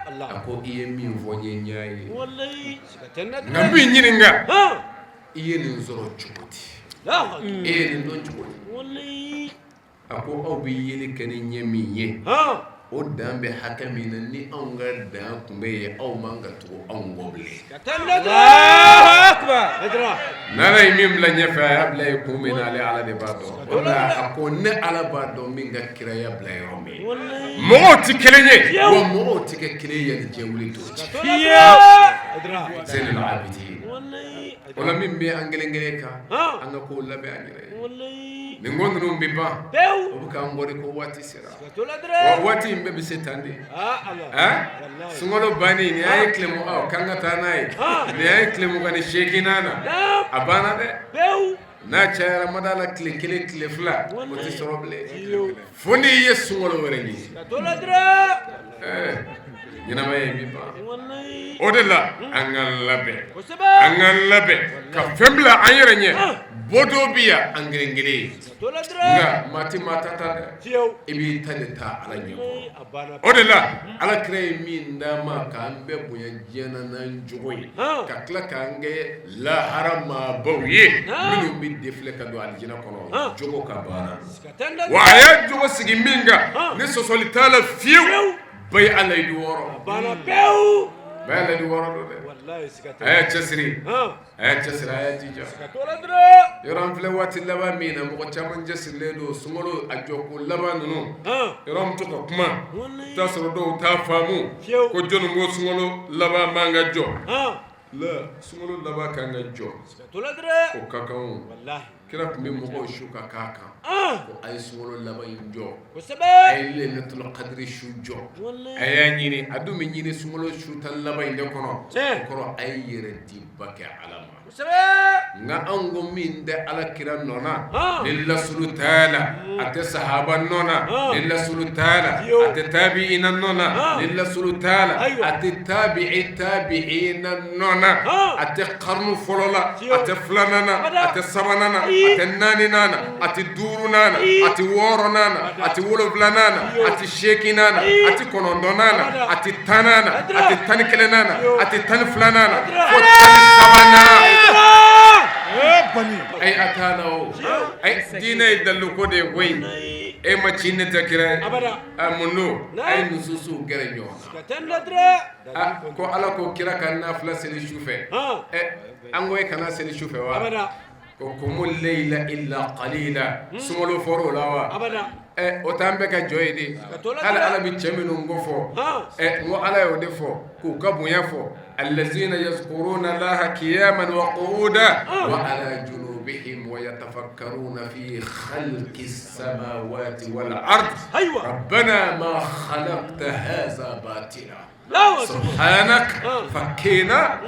Allah. A ko i ye min fɔ n ye n y'a ye. Wallahi siga tɛ nin na Nka n dɛrɛ. b'i ɲininka. Han. I ye nin sɔrɔ cogo di? Allahu akbar. E ye nin dɔn cogo di? Wallahi. A ko aw bɛ yeli kɛ ni ɲɛ min ye. Han. O dan bɛ hakɛ min na ni anw ka dan tun bɛ yen aw man ka tugu anw kɔ bilen. Siga tɛ nin na dɛrɛ. Akbar. Haidara. N'Ala ye min bila ɲɛfɛ a y'a bila yen kun min na ale Ala de b'a dɔn. O la a ko ne Ala b'a dɔn min ka kiraya bila yɔrɔ min. Wallahi. Mɔgɔw tɛ kelen ye wa mɔgɔw tɛ kɛ kelen ye yanni diɲɛ wuli don cɛ. Haidara. Zenul Abidin. Wallahi. O la min bɛ an kelen kelen kan Han. an ka kow labɛn an yɛrɛ ye. Wallahi. Nin ko ninnu bɛ ban. Pewu. O bɛ k'an kɔ de ko waati sera. Siga t'o la Wa dɛrɛ. waati in bɛɛ bɛ se tan de. Ah Allah. Hein? Wallahi. Sunkalo bannen nin y'a ye tile mugan k'an ka taa n'a ye nin y'a ye tile 28nan na Naam. a banna dɛ Pewu. n'a cayara ma d'a la tile kelen tile fila o tɛ sɔrɔ bilen Fiyewu. fo n'i ye sunkalo wɛrɛ ɲini Siga t'o la dɛrɛ. ɛɛ ɲɛnamaya in bɛ ban Wallahi. o de la an ka labɛn Kosɛbɛ. an ka labɛn ka fɛn bila an yɛrɛ ɲɛ bɔ dɔ bɛ yan an kelen kelen Siga t'o la dɛrɛ. nka maa tɛ maa ta ta dɛ Fiyewu. i b'i ta de ta Ala ɲɛ kɔrɔ. Wallahi a banna. O de la ala kira ye min d'an ma k'an bɛɛ bonya diɲɛ na n'an jogo ye Han. ka tila k'an kɛ lahara maabaw ye Han. minnu bɛ defile ka don alijinɛ kɔnɔ Han. jogo ka baara Siga tɛ nin na wa dɛrɛ. a y'a jogo sigi min kan Han. ni sɔsɔli t'a la fiyewu Fiyewu. bayi a layidu wɔɔrɔ A banna pewu. bayi a layidu wɔɔrɔ don dɛ Wallahi siga tɛ. a y'a cɛsiri Han. a y'a cɛsiri a y'a jija Siga t'o la dɛrɛ. yɔrɔ an filɛ waati laban min na mɔgɔ caman cɛsirilen don sunkalo a jɔko laban ninnu Han. yɔrɔ an bɛ to ka kuma i Wallahi. t'a sɔrɔ dɔw t'a faamu Fiyewu. ko jɔnni ko sunkalo laban man ka jɔ Han. la sunkalo laban kan ka jɔ Siga t'o la dɛrɛ. o ka kan o Wallahi. kira tun bɛ mɔgɔw su ka k'a kan Han. ko a ye sunkalo laban in jɔ a Kosɛbɛ. ye lailatul kadiri su jɔ Wallahi. a y'a ɲini a dun bɛ ɲini sunkalo su tan laban in de kɔnɔ Tiɲɛ. o kɔrɔ a ye yɛrɛ di ba kɛ Ala ma Kosɛbɛ. nka anw ko min tɛ ala kira nɔ na Han. ni lasulu t'a la a tɛ sahaba nɔ na Han. ni lasulu t'a la Fiyewu. a tɛ tabi'ina nɔ na Han. ni lasulu t'a la Ayiwa. a tɛ tabi'i tabi'ina nɔ na Han. a tɛ karnu fɔlɔ la Fiyewu. a tɛ filanan na Abada. a tɛ sabanan na a Ayi. tɛ naaninan na a tɛ duurunan na Ayi. a tɛ wɔɔrɔnan na a tɛ wolonfilanan na a tɛ seeginan na Ayi. a tɛ kɔnɔntɔnnan na Abada. a tɛ tannan na a tɛ 11nan na Fiyewu. a tɛ 12nan na Adra. fo 13nan. Eh, bani. Ai a t'a la o ai diinɛ ye dalilu ko de ye koyi e ma ci ne tɛ kira ye Abada. a mun don Naam. a ye nususuw gɛrɛ ɲɔgɔn na Siga tɛ nin na dɛrɛ. a ko ala ko kira ka nafila seli su fɛ Han. ɛ an ko e kana seli su fɛ wa Abada. ko kumu layla illa qalila sunkalo fɔr'o la wa Abada. ɛ o t'an bɛɛ ka jɔ ye de t'o la hali dɛ. ala bɛ cɛ minnu ko fɔ Han. ɛ n ko ala y'o de fɔ k'u ka bonya fɔ allazina yazkuruna laha qiyaman wa qu'udan wa ala junubihim wa yatafakkaruna fi khalqi samawati wal ard Ayiwa. rabbana ma khalaqta hadha batila Allahu akbar. subhanak Han. fakina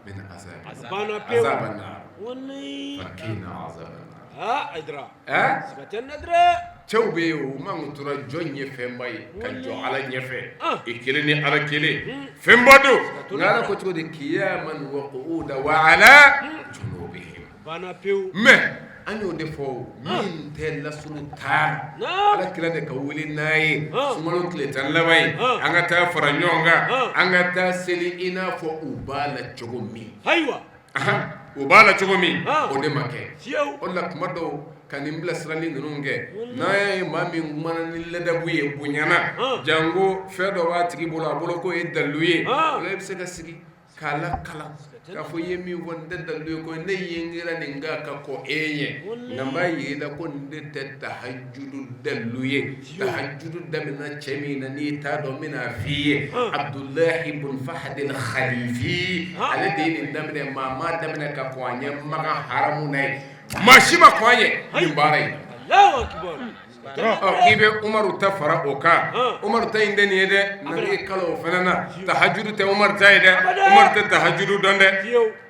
min azab A banna pewu. azab an-nar Wallahi. fakina azab an-nar Ah Haidara. hein Siga tɛ nin na dɛrɛ. cɛw bɛ yen o man tora jɔn ye fɛnba ye ka jɔ ala ɲɛfɛ Ah. i kelen ni ala kelen fɛnba don nka ala ko cogo di qiyaman wa qu'udan wa ala junubihim Banna pewu. mais an y'o de fɔ o, min tɛ lasulu t'a la Naam. ala kira de ka wele n'a ye Ah. sunkalo tile tan laban ye Ah. an ka taa fara ɲɔgɔn kan Ah. an ka taa seli i n'a fɔ u b'a la cogo min Ayiwa. Ahan, u b'a la cogo min Ah. o de ma kɛ Fiyewu. o de la kuma dɔw ka nin bilasirali ninnu kɛ n'an y'a ye maa min kumana ni ladabu ye bonyana Ah. janko fɛn dɔ b'a tigi bolo a bolo k'o ye dalilu ye Ah. o la i bɛ se ka sigi k'a lakalan k'a fɔ i ye min fɔ nin tɛ dalilu ye ko ne ye n kɛra nin kan ka kɔn e ɲɛ nka n b'a yir'i la ko nin de tɛ tahajudu dalilu ye tahajudu daminɛna cɛ min na n'i t'a dɔn n bɛna f'i ye Abudulayi bun Fahad al-Khalifi ale de ye nin daminɛ maa m'a daminɛ ka kɔn a ɲɛ Makan haramu na ye maa si ma kɔn a ɲɛ nin baara in na Allahu akbar. Ɔ k'i bɛ Umaru ta fara o kan, Umaru ta in tɛ nin ye dɛ, na k'i kalan o fana na, tahajudu tɛ Umaru ta ye dɛ, Umaru tɛ tahajudu dɔn dɛ,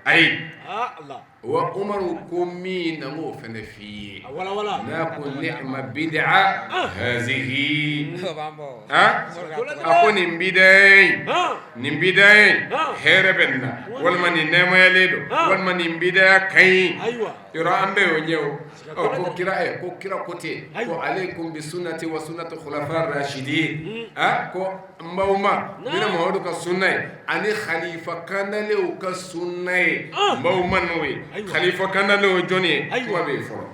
ayi, wa Umaru ko min na n k'o fana f'i ye, n'a ko ni'ma bid'a hazihi a ko nin bida in nin bida in hɛrɛ bɛ nin na walima nin nɛɛmayalen don walima nin bidaya ka ɲi yɔrɔ an bɛɛ y'o ɲɛ o ɔ ko kira ɛ ko kira ko ten ko alaykum bi sunnati wa sunnati khulafa rashidin a ko n b'aw ma ni ne Mamadu ka sunna ye ani khalifa kandalenw ka sunna ye n b'aw ma n'o ye khalifa kandalenw ye jɔnni ye kuma bɛ yen fɔlɔ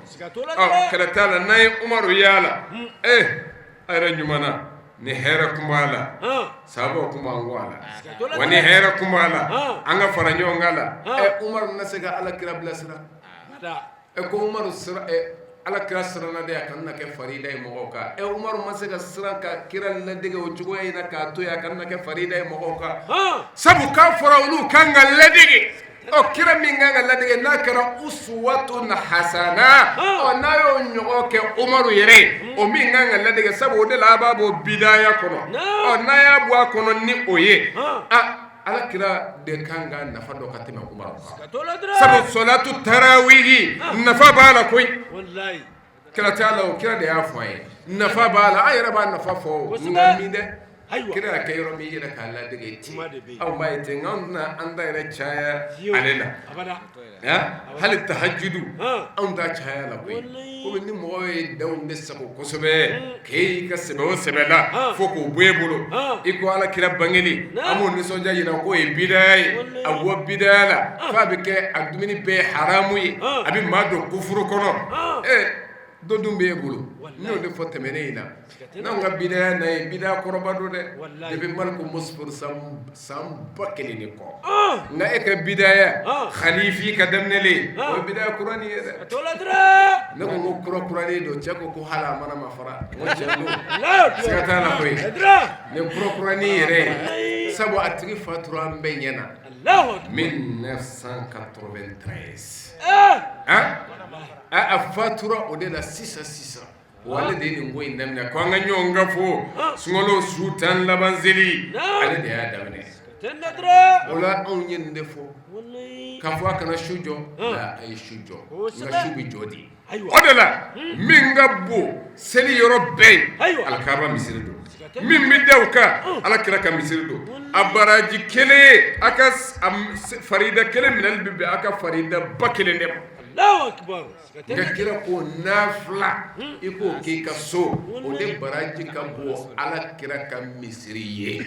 ɔ kɛlɛ t'a la n'an ye Umaru y'a la ee a yɛrɛ ɲuman na ni hɛrɛ kun b'a la sahabaw kun b'an kɔ a la wa ni hɛrɛ kun b'a la an ka fara ɲɔgɔn kan la ɛ Umaru na se ka Ala kira bilasira ɛ ko Umaru sira ɛ Ala kira siranna de a kana na kɛ farida ye mɔgɔw kan ɛ Umaru ma se ka siran ka kira ladege o cogoya in na k'a to yen a kana na kɛ farida ye mɔgɔw kan sabu k'a fɔra olu kan ka ladege ɔ kira min kan ka ladege n'a kɛra uswatun hasana ɔ n'a y'o ɲɔgɔn kɛ Umaru yɛrɛ ye o min kan ka ladege sabu o de la a b'a bɔ bidaya kɔnɔ ɔ n'a y'a bɔ a kɔnɔ ni o ye a Ala kira de kan ka nafa dɔn ka tɛmɛ Umaru kan sabu sɔlatu tarawihi nafa b'a la koyi kira t'a la o kira de y'a fɔ a ye nafa b'a la an yɛrɛ b'a nafa fɔ o nka min dɛ kira y'a kɛ yɔrɔ min i yɛrɛ k'a ladege ten aw b'a ye ten nka anw tɛna an ta yɛrɛ caya ale la hali tahajudu anw t'a caya la koyi komi ni mɔgɔ ye denw de sago kosɛbɛ k'e y'i ka sɛbɛ o sɛbɛ la fo k'o bɔ e bolo i ko ala kira bangeli an b'o nisɔndiya jira k'o ye bidaya ye a bɔ bidaya la f'a bɛ kɛ a dumuni bɛɛ ye haramu ye a bɛ maa don kufuru kɔnɔ ee dɔ dun b'e bolo n y'o de fɔ tɛmɛnen in na n'anw ka bidaya na ye bidaya kɔrɔba don dɛ depuis Maliku Musfur san 1000 ni kɔ nka e ka bidaya Khalifi ka daminɛlen o ye bidaya kuranin ye dɛ ne ko n ko kura kuranin don cɛ ko ko hali a mana ma fara n ko cɛ don siga t'a la koyi nin kura kuranin yɛrɛ ye sabu a tigi fatura an bɛɛ ɲɛ na 1993 a fatura o de la sisan sisan wa ale de ye nin ko in daminɛ ko an ka ɲɔgɔn ka fo sunkalo su 10 laban seli ale de y'a daminɛ o la anw ye nin de fɔ k'a fɔ a kana su jɔ a ye su jɔ nka su bɛ jɔ di o de la min ka bon seli yɔrɔ bɛɛ ye alikaba misiri don min bɛ da o kan ala kira ka misiri don a baraji kelen a ka farida kelen minɛli bɛ bɛn a ka farida 1000 de ma nka kira ko nafila i k'o k'i ka so o de baraji ka bon ala kira ka misiri ye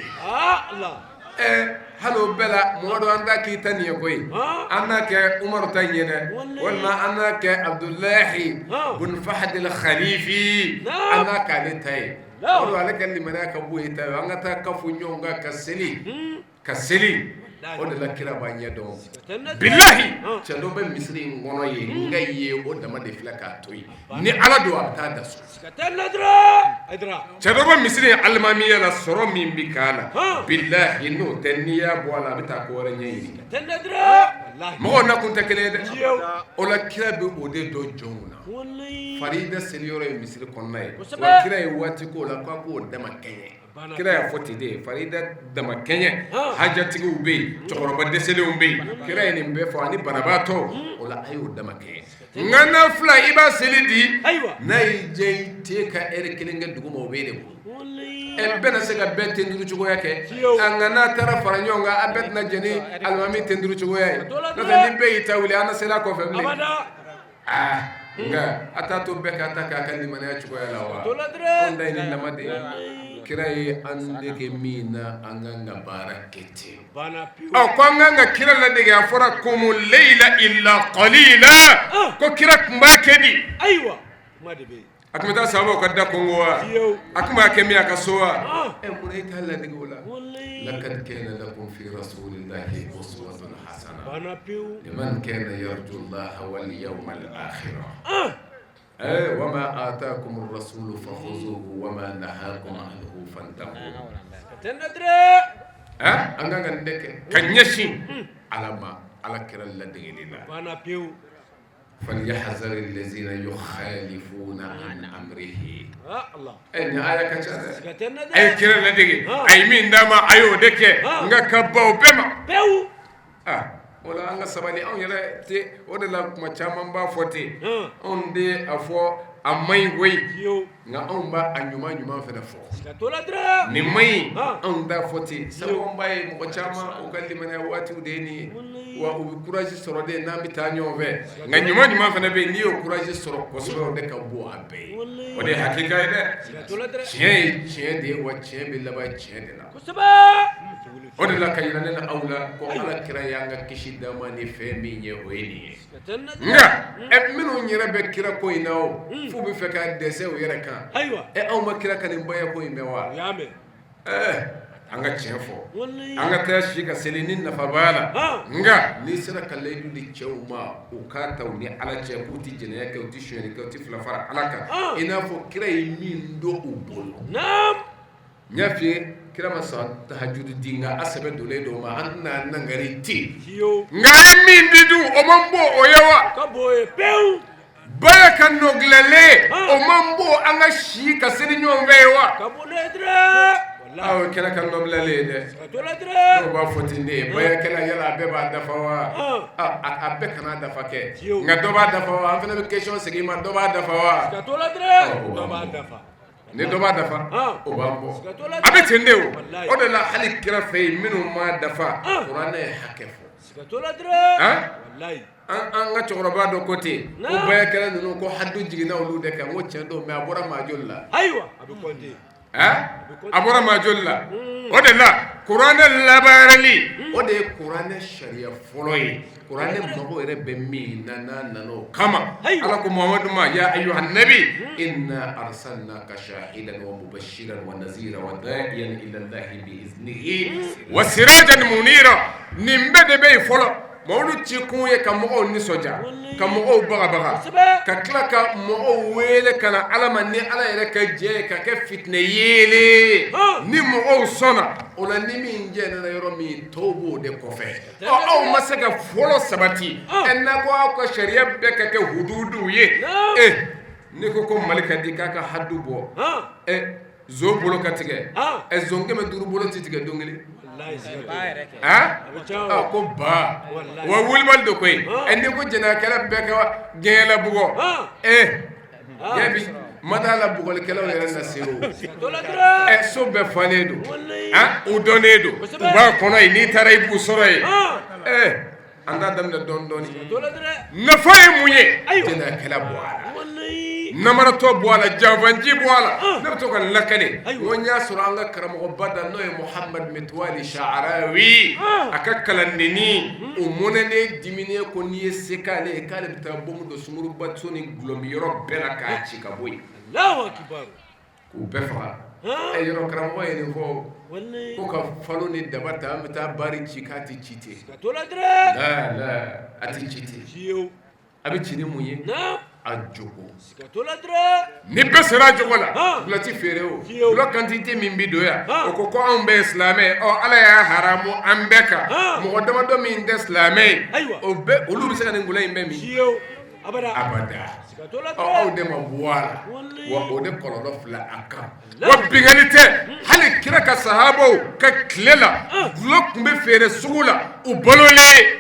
hali o bɛɛ la mɔgɔ dɔ an t'a k'i ta nin ye koyi an n'a kɛ Umaru ta ye dɛ walima an n'a kɛ Abudulayi bun Fahadil Khalifi an n'a k'ale ta ye o ale ka limaniya ka bon e ta ye an ka taa kafo ɲɔgɔn kan ka seli ka seli o de la kira b'a ɲɛ dɔn bilahi cɛ dɔ bɛ misiri in kɔnɔ yen n ka ye o dama de filɛ k'a to yen ni ala don a bɛ taa da so cɛ dɔ bɛ misiri in alimamiya la sɔrɔ min bɛ k'a la bilahi n'o tɛ n'i y'a bɔ a la a bɛ taa ko wɛrɛ ɲɛɲini mɔgɔw nakun tɛ kelen ye dɛ o la kira bɛ o de dɔn jɔnw na farida seliyɔrɔ ye misiri kɔnɔna ye wa kira ye waati k'o la k'a k'o dama kɛɲɛ kira y'a fɔ ten de farida dama kɛɲɛ hajatigiw bɛ yen cɛkɔrɔba dɛsɛlenw bɛ yen kira ye nin bɛɛ fɔ ani banabaatɔ o la a y'o dama kɛɲɛ nka nafila i b'a seli di n'a y'i diya i tɛ ka ɛri kelen kɛ duguma o b'e de bolo ɛ bɛɛ na se ka bɛɛ ten duuru cogoya kɛ nka n'a taara fara ɲɔgɔn kan a bɛɛ tɛna jɛ ni alimami ten duuru cogoya ye n'o tɛ ni bɛɛ y'i ta wuli an na seli a kɔfɛ bilen aa nka a t'a to bɛɛ ka ta k'a ka limaniya cogoya la wa anw ta ye nin dama de ye kira ye an dege min na an kan ka baara kɛ ten ɔ ko an kan ka kira ladege a fɔra kumu leyila illa qalila ko kira tun b'a kɛ di ayiwa kuma de bɛ yen a tun bɛ taa sahabaw ka da kongo wa a tun b'a kɛ min a ka so wa ɛ mun na i t'a ladege o la lakad kana lakum fi rasulillahi uswatun hasana banna pewu liman kana yarju allaha wal yawmal akhir wa ma atakum rasulu fakhuzuhu wa ma nahakum anhu fantahu tɛ na dɛrɛ an kan ka nin de kɛ ka ɲɛsin ala ma ala kira ladegeli la banna pewu. Falyahzari allazina yukhalifuna an amrihi ɛ nin aya ka ca dɛ a ye kira ladege a ye min d'a ma a y'o de kɛ nka ka ban o bɛɛ ma pewu aa o la an ka sabali anw yɛrɛ tɛ o de la kuma caman b'a fɔ ten anw de a fɔ a man ɲi koyi nka anw b'a a ɲuman ɲuman fana fɔ nin man ɲi anw t'a fɔ ten sabu an b'a ye mɔgɔ caman u ka limaniya waatiw de ye nin ye wa u bɛ courage sɔrɔ de n'an bɛ taa ɲɔgɔn fɛ nka ɲuman ɲuman fana bɛ yen n'i y'o courage sɔrɔ kosɛbɛ o de ka bon a bɛɛ ye o de ye hakika ye dɛ tiɲɛ ye tiɲɛ de ye wa tiɲɛ bɛ laban tiɲɛ de la o de la ka yira ne na aw la ko Ala kira y'an ka kisi d'an ma ni fɛn min ye o ye nin ye nka minnu yɛrɛ bɛ kira ko in na o f'u bɛ fɛ ka dɛsɛ u yɛrɛ kan ɛ anw ma kira ka nin baya ko in mɛn wa an ka tiɲɛ fɔ an ka taa si ka seli ni nafa b'a la nka n'i sera ka layidu di cɛw ma u k'a ta u ni Ala cɛ k'u tɛ jɛnɛya kɛ u tɛ sonyali kɛ u tɛ fila fara Ala kan i n'a fɔ kira ye min don u bolo n y'a f'i ye kira ma sɔn tahajudu di nka a sɛbɛ donnen don ma an tɛna nangari ten nka a ye min di dun o man bon o ye wa ka bon ye pewu baya ka nɔgilalen o man bon an ka si ka seli ɲɔgɔn fɛ ye wa ka bon ne dɛrɛ aw kɛra ka nɔbilalen ye dɛ dɔw b'a fɔ ten de bayakɛla yala a bɛɛ b'a dafa wa a bɛɛ kana dafa kɛ nka dɔ b'a dafa wa an fana bɛ question segin i ma dɔ b'a dafa wa dɔ b'a dafa ni dɔ b'a dafa o b'an bɔ a bɛ ten de o o de la hali kira fɛ yen minnu ma dafa kuranɛ ye hakɛ fɔ an ka cɛkɔrɔba dɔ ko ten ko bayakɛla ninnu ko hadu jiginna olu de kan ko tiɲɛ don mais a bɔra maa joli la ayiwa a bɛ compter a bɔra maa joli la o de la kuranɛ labaarali o de ye kuranɛ sariya fɔlɔ ye kuranɛ mago yɛrɛ bɛ min na n'a nana o kama ala ko muhamadu ma ya ayuha nabi inna arsalnaka shahidan wa mubashiran wa nazira wa da'iyan ila allahi bi iznihi wa sirajan munira nin bɛɛ de bɛ yen fɔlɔ Mamadu ci kun ye ka mɔgɔw nisɔndiya ka mɔgɔw bagabaga ka tila ka mɔgɔw wele ka na ala ma ni ala yɛrɛ ka jɛ ye ka kɛ fitinɛ yeelen ni mɔgɔw sɔnna o la ni min jɛnna yɔrɔ min tɔw b'o de kɔfɛ ɔ aw ma se ka fɔlɔ sabati ɛ n'a ko aw ka sariya bɛɛ ka kɛ hududuw ye e n'i ko ko Mali ka di k'a ka hadu bɔ ɛ zon bolo ka tigɛ ɛ zon 500 bolo tɛ tigɛ don kelen ko ba wa wulibali don koyi ɛ n'i ko jɛnɛyakɛla bɛɛ ka gɛɲɛla bugɔ e yabi ma la bugɔlikɛlaw yɛrɛ na se o ɛ so bɛɛ falen don u dɔnnen don u b'a kɔnɔ yen n'i taara i b'u sɔrɔ yen ɛ an t'a daminɛ dɔɔnin dɔɔnin nafa ye mun ye jɛnɛyakɛla bɔ a la namaratɔ bɔ a la janfanci bɔ a la ne bɛ to ka nin lakale n ko n y'a sɔrɔ an ka karamɔgɔba da n'o ye Muhamadu Mituwali Sharawi a ka kalandennin o mɔnɛnen diminen ko n'i ye se k'ale ye k'ale bɛ taa bɔmu don sungurubaso ni gulɔminyɔrɔ bɛɛ la k'a ci ka bɔ yen k'u bɛɛ faga ɛ yɔrɔ karamɔgɔ ye nin fɔ ko ka falo ni daba ta an bɛ taa bari ci k'a tɛ ci ten a tɛ ci ten a bɛ ci ni mun ye a jogo ni bɛɛ sera a jogo la dɔlɔ tɛ feere o dɔlɔ quantité min bɛ don yan o ko ko anw bɛɛ ye silamɛ ɔ ala y'a haramu an bɛɛ kan mɔgɔ damadɔ min tɛ silamɛ ye o bɛɛ olu bɛ se ka nin dɔlɔ in bɛɛ min abada aw de ma bɔ a la wa o de kɔlɔlɔ filɛ a kan wa binkanni tɛ hali kira ka sahabaw ka tile la dɔlɔ tun bɛ feere sugu la u balolen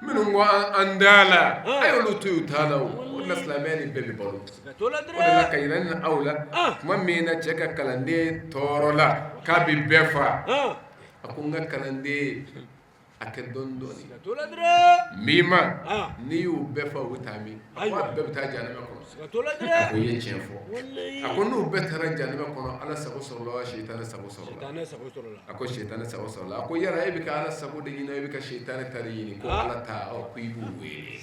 minnu ko an t'a la a y'olu to yen u t'a la o de la silamɛya ni bɛɛ bɛ balo o de la ka yira ne aw la tuma min na cɛ ka kalanden tɔɔrɔla k'a bɛ bɛɛ faa a ko n ka kalanden a kɛ dɔɔnin dɔɔnin min ma n'i y'u bɛɛ faa u bɛ taa min a ko a bɛɛ bɛ taa jahanama kɔnɔ a ko i ye tiɲɛ fɔ a ko n'u bɛɛ taara jahanama kɔnɔ ala sago sɔrɔla wa sitanɛ sago sɔrɔla a ko sitanɛ sago sɔrɔla a ko yala e bɛ ka ala sago de ɲini e bɛ ka sitanɛ ta de ɲini ko ala ta ko i b'u wele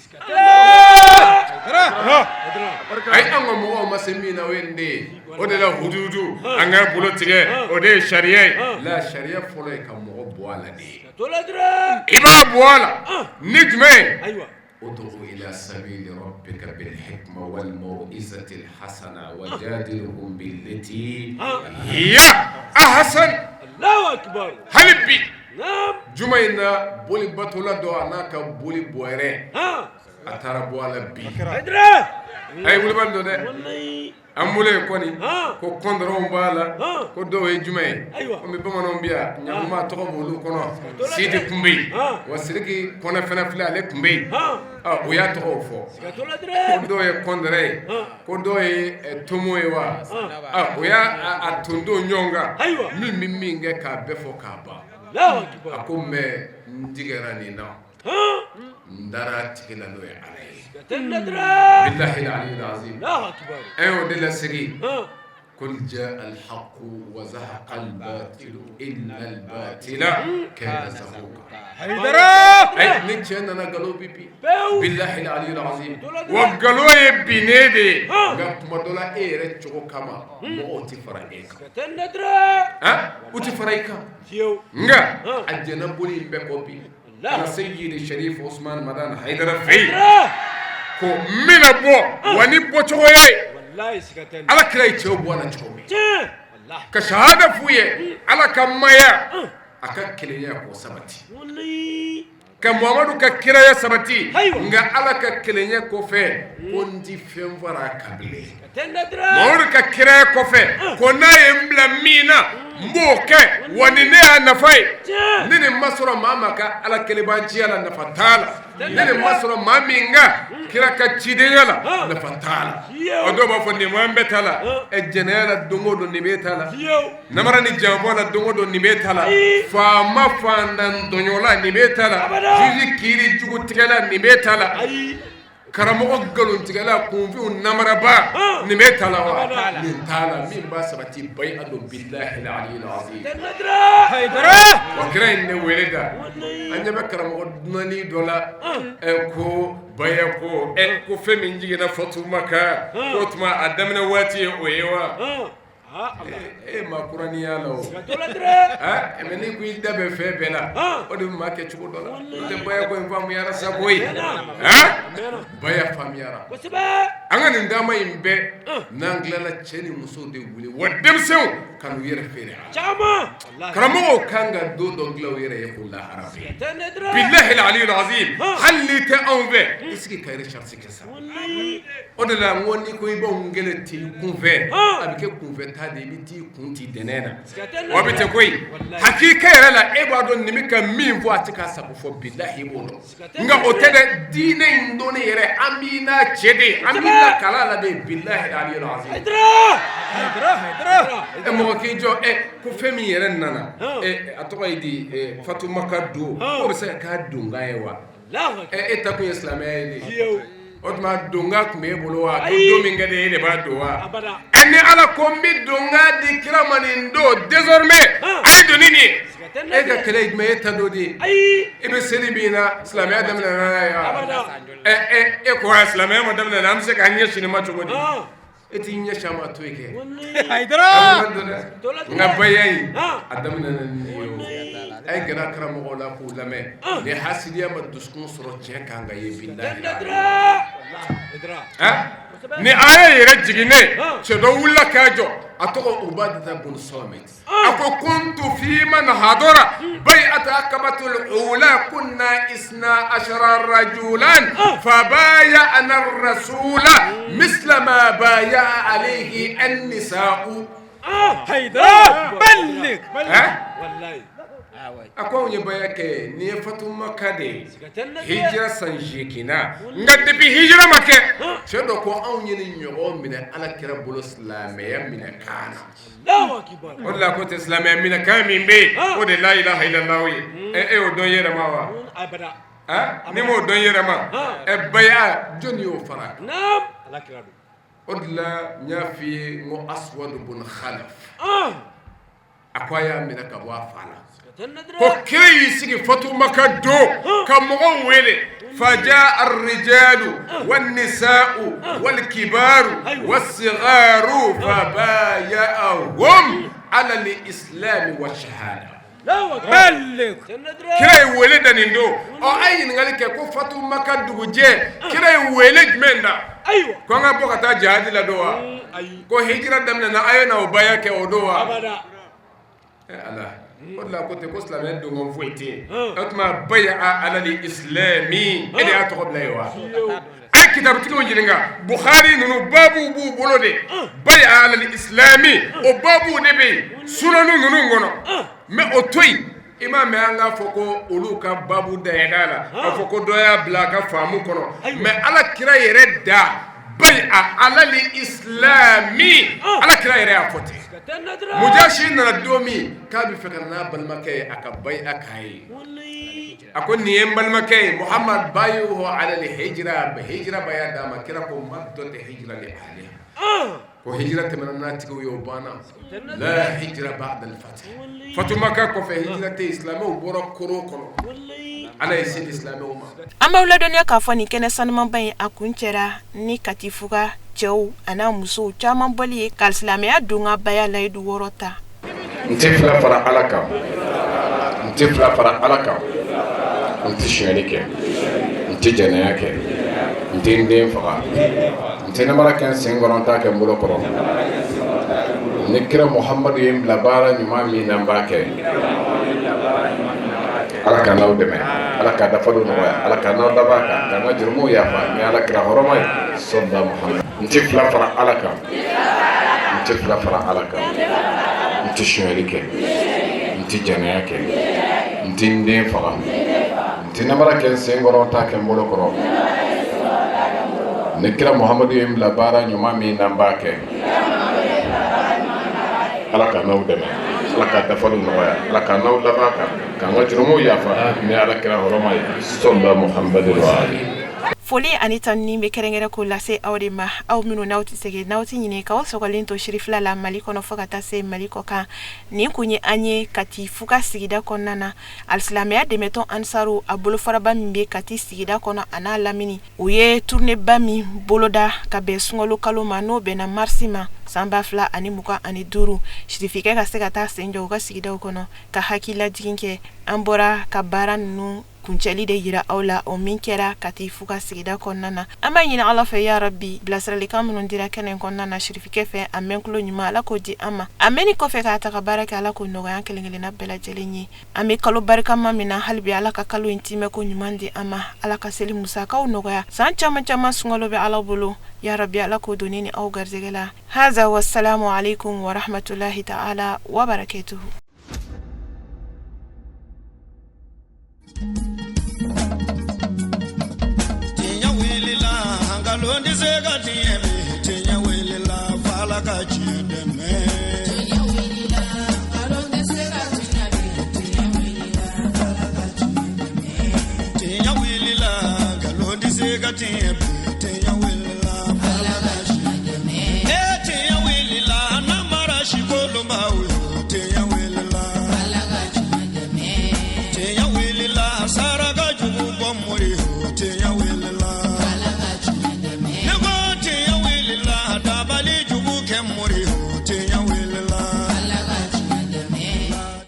ayi an ka mɔgɔw ma se min na o ye nin de ye o de la hududu an ka bolo tigɛ o de ye sariya ye la sariya fɔlɔ ye ka mɔgɔ bɔ a la de ye i b'a bɔ a la ni jumɛn ye ud'u ila sabili rabbika bil hikma wal maw'izati al hasana wajadilhum billati hiya ahsan. Allahu akbar. Hali bi Juma in na boli batola dɔ a n'a ka boli bɔrɛ a taara bɔ a la bi a ye wulibali don dɛ an bolo ye kɔni ko kɔndɔrɔnw b'a la ko dɔw ye jumɛn ye komi bamananw bɛ yan ɲakuma tɔgɔ b'olu kɔnɔ sidi tun bɛ yen wa sidiki kɔnɛ fana filɛ ale tun bɛ yen o y'a tɔgɔw fɔ ko dɔw ye kɔndɛrɛ ye ko dɔw ye tomo ye wa o y'a tondon ɲɔgɔn kan min bɛ min kɛ k'a bɛɛ fɔ k'a ban a ko mais n tigɛra nin na n dara a tigi la n'o ye ala ye bilahi aliyul azim an y'o de lasegin qul jaa alhaqu wa zahaqa albatilu inna albatila kana zahuqa ayi ni tiɲɛ nana nkalon bi bin bilahi aliyul azim wa nkalon ye binnen de ye nka tuma dɔ la e yɛrɛ cogo kama mɔgɔw tɛ fara e kan u tɛ fara i kan nka a jɛnna boli in bɛɛ kɔ bi ka na seyidi sharif usman madani hayidara fɛ yen ko n bɛna bɔ wa ni bɔcogo ye ala kira ye cɛw bɔ a la cogo min ka sahada f'u ye ala ka maya a ka kelenya k'o sabati ka muhamadu ka kiraya sabati nka ala ka kelenya kɔfɛ ko n ti fɛn fara a kan bilen muhamadu ka kiraya kɔfɛ ko n'a ye n bila min na n b'o kɛ wa ni ne y'a nafa ye ni nin ma sɔrɔ maa ma ka ala kelebanciya la nafa t'a la ni nin ma sɔrɔ maa min ka kira ka cidenya la nafa t'a la o dɔw b'a fɔ nin b'an bɛɛ ta la ɛ jɛnɛya la don o don nin b'e ta la namara ni janfa la don o don nin b'e ta la faama fantan tɔɲɔla nin b'e ta la juge kiiri jugutigɛla nin b'e ta la karamɔgɔ nkalontigɛla kunfinw namaraba nin b'e ta la wa nin t'a la min b'a sabati bayi a don bilahi aliyul azim wa kira in ne wele da an ɲɛ bɛ karamɔgɔ dunanni dɔ la ɛ ko baya ko ɛ ko fɛn min jiginna Fatumaka k'o tuma a daminɛ waati ye o ye wa E ma kuraniya la o mais n'i ko i da bɛ fɛn bɛɛ la o de bɛ maa kɛ cogo dɔ la o tɛ baya ko in faamuyara sa koyi baya faamuyara an ka nin taama in bɛɛ n'an tilala cɛ ni muso de wuli wa denmisɛnw ka n'u yɛrɛ feere karamɔgɔw kan ka don dɔ dilan u yɛrɛ ye k'o lahara bilahi aliyul azim hali n'i tɛ anw fɛ i sigi ka recherche kɛ sa o de la n ko n'i ko i b'anw kɛlɛ t'i kunfɛ a bɛ kɛ kunfɛ ta de i bɛ t'i kun ci dɛnɛn na wa bɛ tɛ koyi hakika yɛrɛ la e b'a dɔn nin bɛ ka min fɔ a tɛ k'a sago fɔ bilahi i b'o dɔn nka o tɛ dɛ diinɛ in dɔnni yɛrɛ an b'i n'a cɛ de an b'i lakala la de bilahi aliyul azim ɛ mɔgɔ k'i jɔ ɛ ko fɛn min yɛrɛ nana ɛ a tɔgɔ ye di Fatumaka don o bɛ se ka k'a donkan ye wa e ta kun ye silamɛya ye de o tuma donkan tun b'e bolo wa ko don min ka di e de b'a don wa ɛ ni Ala ko n bɛ donkan di kira ma nin don désormais a ye don ni nin ye e ka kɛlɛ ye jumɛn ye e ta don de ye i bɛ seli min na silamɛya daminɛna n'a ye wa ɛ e ko silamɛya ma daminɛ an bɛ se k'an ɲɛsin nin ma cogo di e t'i ɲɛsin a ma to yen kɛ nka baya in a daminɛna ni nin ye o a ye gɛrɛ karamɔgɔw la k'u lamɛn ni hasidiya ma dusukun sɔrɔ tiɲɛ kan ka ye bilahi ni aya yɛrɛ jiginnen cɛ dɔ wulila k'a jɔ a tɔgɔ Ubadata bun Samit a ko kuntu fi man hadara bay'ata aqabatul ula kunna isna ashara rajulan fa bay'ana rasula misla ma baya alayhi an-nisa'u Haidara balligh A ko anw ye baya kɛ nin ye Fatumaka de ye hijira san 8 na nka depuis hijira ma kɛ cɛ dɔ ko anw ye nin ɲɔgɔn minɛ Ala kira bolo silamɛya minɛ kan na o de la ko tɛ silamɛya minɛ kan min bɛ yen o de la ilaha illallah ye e y'o dɔn i yɛrɛ ma wa n'i m'o dɔn i yɛrɛ ma ɛ baya jɔnni y'o fara o de la n y'a f'i ye n ko Aswad bun Khalaf a ko a y'a minɛ ka bɔ a fa la ko kira y'i sigi Fatumaka don ka mɔgɔw wele faja arrijalu wannisa'u walkibaru wassigaru fabaya'ahum ala lislami wa shahada kira ye wele da nin don ɔ a ye ɲininkali kɛ ko Fatumaka dugujɛ kira ye wele jumɛn da ko an ka bɔ ka taa jihadi la don wa ko hijira daminɛna a ye na o baya kɛ o don wa ala. O de la ko ten ko silamɛya donkan foyi tɛ yen. O tuma baya alal islami, e de y'a tɔgɔ bila yen wa? A ye kitabutigiw ɲininka, Bukhari ninnu baabu b'u bolo de, baya alal islami, o baabu de bɛ yen sunanu ninnu kɔnɔ. Mais o to yen, i m'a mɛn an k'a fɔ ko olu ka baabu dayɛlɛ a la, k'a fɔ ko dɔ y'a bila a ka faamu kɔnɔ. Mais Ala kira yɛrɛ da baya alal islami, Ala kira yɛrɛ y'a fɔ ten. Mujasi nana don min k'a bɛ fɛ ka n'a balimakɛ ye, a ka baya k'a ye, a ko nin ye n balimakɛ ye Muhamad, bayihu alal hijra, hijra baya d'a ma. Kira ko madat hijra li ahliha, ko hijra tɛmɛna n'a tigiw ye, o banna. La hijra ba'da al-fath, Fatumaka kɔfɛ hijra tɛ yen. Silamɛw bɔra koro kɔnɔ, Ala ye se di silamɛw ma. An b'aw ladɔnniya k'a fɔ nin kɛnɛ sanumanba in a kun cɛra ni Katifuga cɛw a n'a musow caman bɔli ye ka silamɛya don ka baya layidu 6 ta. N tɛ fila fara Ala kan, n tɛ fila fara Ala kan, n tɛ sonyali kɛ, n tɛ jɛnɛya kɛ, n tɛ n den faga, n tɛ namara kɛ n sen kɔrɔ, n t'a kɛ n bolo kɔrɔ. Ni kira Muhamadu ye n bila baara ɲuman min na, n b'a kɛ. Ala ka n'aw dɛmɛ, Ala ka dafaliw nɔgɔya, Ala ka n'aw dab'a kan, k'an ka jurumuw yafa ni Ala kira hɔrɔma ye, sɔlila Muhamadu. N tɛ fila fara Ala kan, n tɛ fila fara Ala kan, n tɛ sonyali kɛ, n tɛ jɛnɛya kɛ, n tɛ n den faga, n tɛ namara kɛ n sen kɔrɔ, n t'a kɛ n bolo kɔrɔ. Ni kira Muhamadu ye n bila baara ɲuman min na, n b'a kɛ. Ala ka n'aw dɛmɛ, Ala ka dafaliw nɔgɔya, Ala ka n'aw laban kan, k'an ka jurumuw yafa ni Ala kira hɔrɔma ye, sɔlila Muhamadu wa ali. Foli ani tanuni bɛ kɛrɛnkɛrɛn ko lase aw de ma, aw minnu n'aw tɛ sɛgɛn, n'aw tɛ ɲinɛ k'aw sɔgɔlen to Sirifila la Mali kɔnɔ fo ka taa se Mali kɔ kan. Nin kun ye an ye Kati Fuga sigida kɔnɔna na. Alisilamɛya dɛmɛtɔn Ansaru a bolofaraba min bɛ Kati sigida kɔnɔ a n'a lamini, u ye tournée ba min boloda ka bɛn sunkalo kalo ma, n'o bɛnna marisi ma san 2025, sirifikɛ ka se ka taa sen jɔ u ka sigidaw kɔnɔ ka hakililajigin kɛ. An bɔra ka baara ninnu kuncɛli de yira aw la, o min kɛra Kati Fuga sigida kɔnɔna na. An b'a ɲini Ala fɛ, ya rabi, bilasiralikan minnu dira kɛnɛ kɔnɔna na sirifikɛ fɛ, a mɛn tulo ɲuman, Ala k'o di an ma. A mɛnni kɔfɛ k'a ta ka baara kɛ, Ala k'o nɔgɔya an kelen kelenna bɛɛ lajɛlen ye. An bɛ kalo barikama min na hali bi, Ala ka kalo in timɛ ko ɲuman di an ma, Ala ka seli musakaw nɔgɔya. San caman caman sunkalo bɛ Ala bolo, ya rabi, Ala k'o don ne ni aw garijɛgɛ la. Haza wasalamu alaikum warahmatulahi ta'ala wa barakatuhu. Tiɲɛ wulila, nkalon tɛ se ka tiɲɛ bi. Tiɲɛ wulila, f'Ala ka tiɲɛ dɛmɛ. Tiɲɛ wulila, nkalon tɛ se ka tiɲɛ bi. Tiɲɛ wulila, f'Ala ka tiɲɛ dɛmɛ. Tiɲɛ wulila, nkalon tɛ se ka tiɲɛ bi.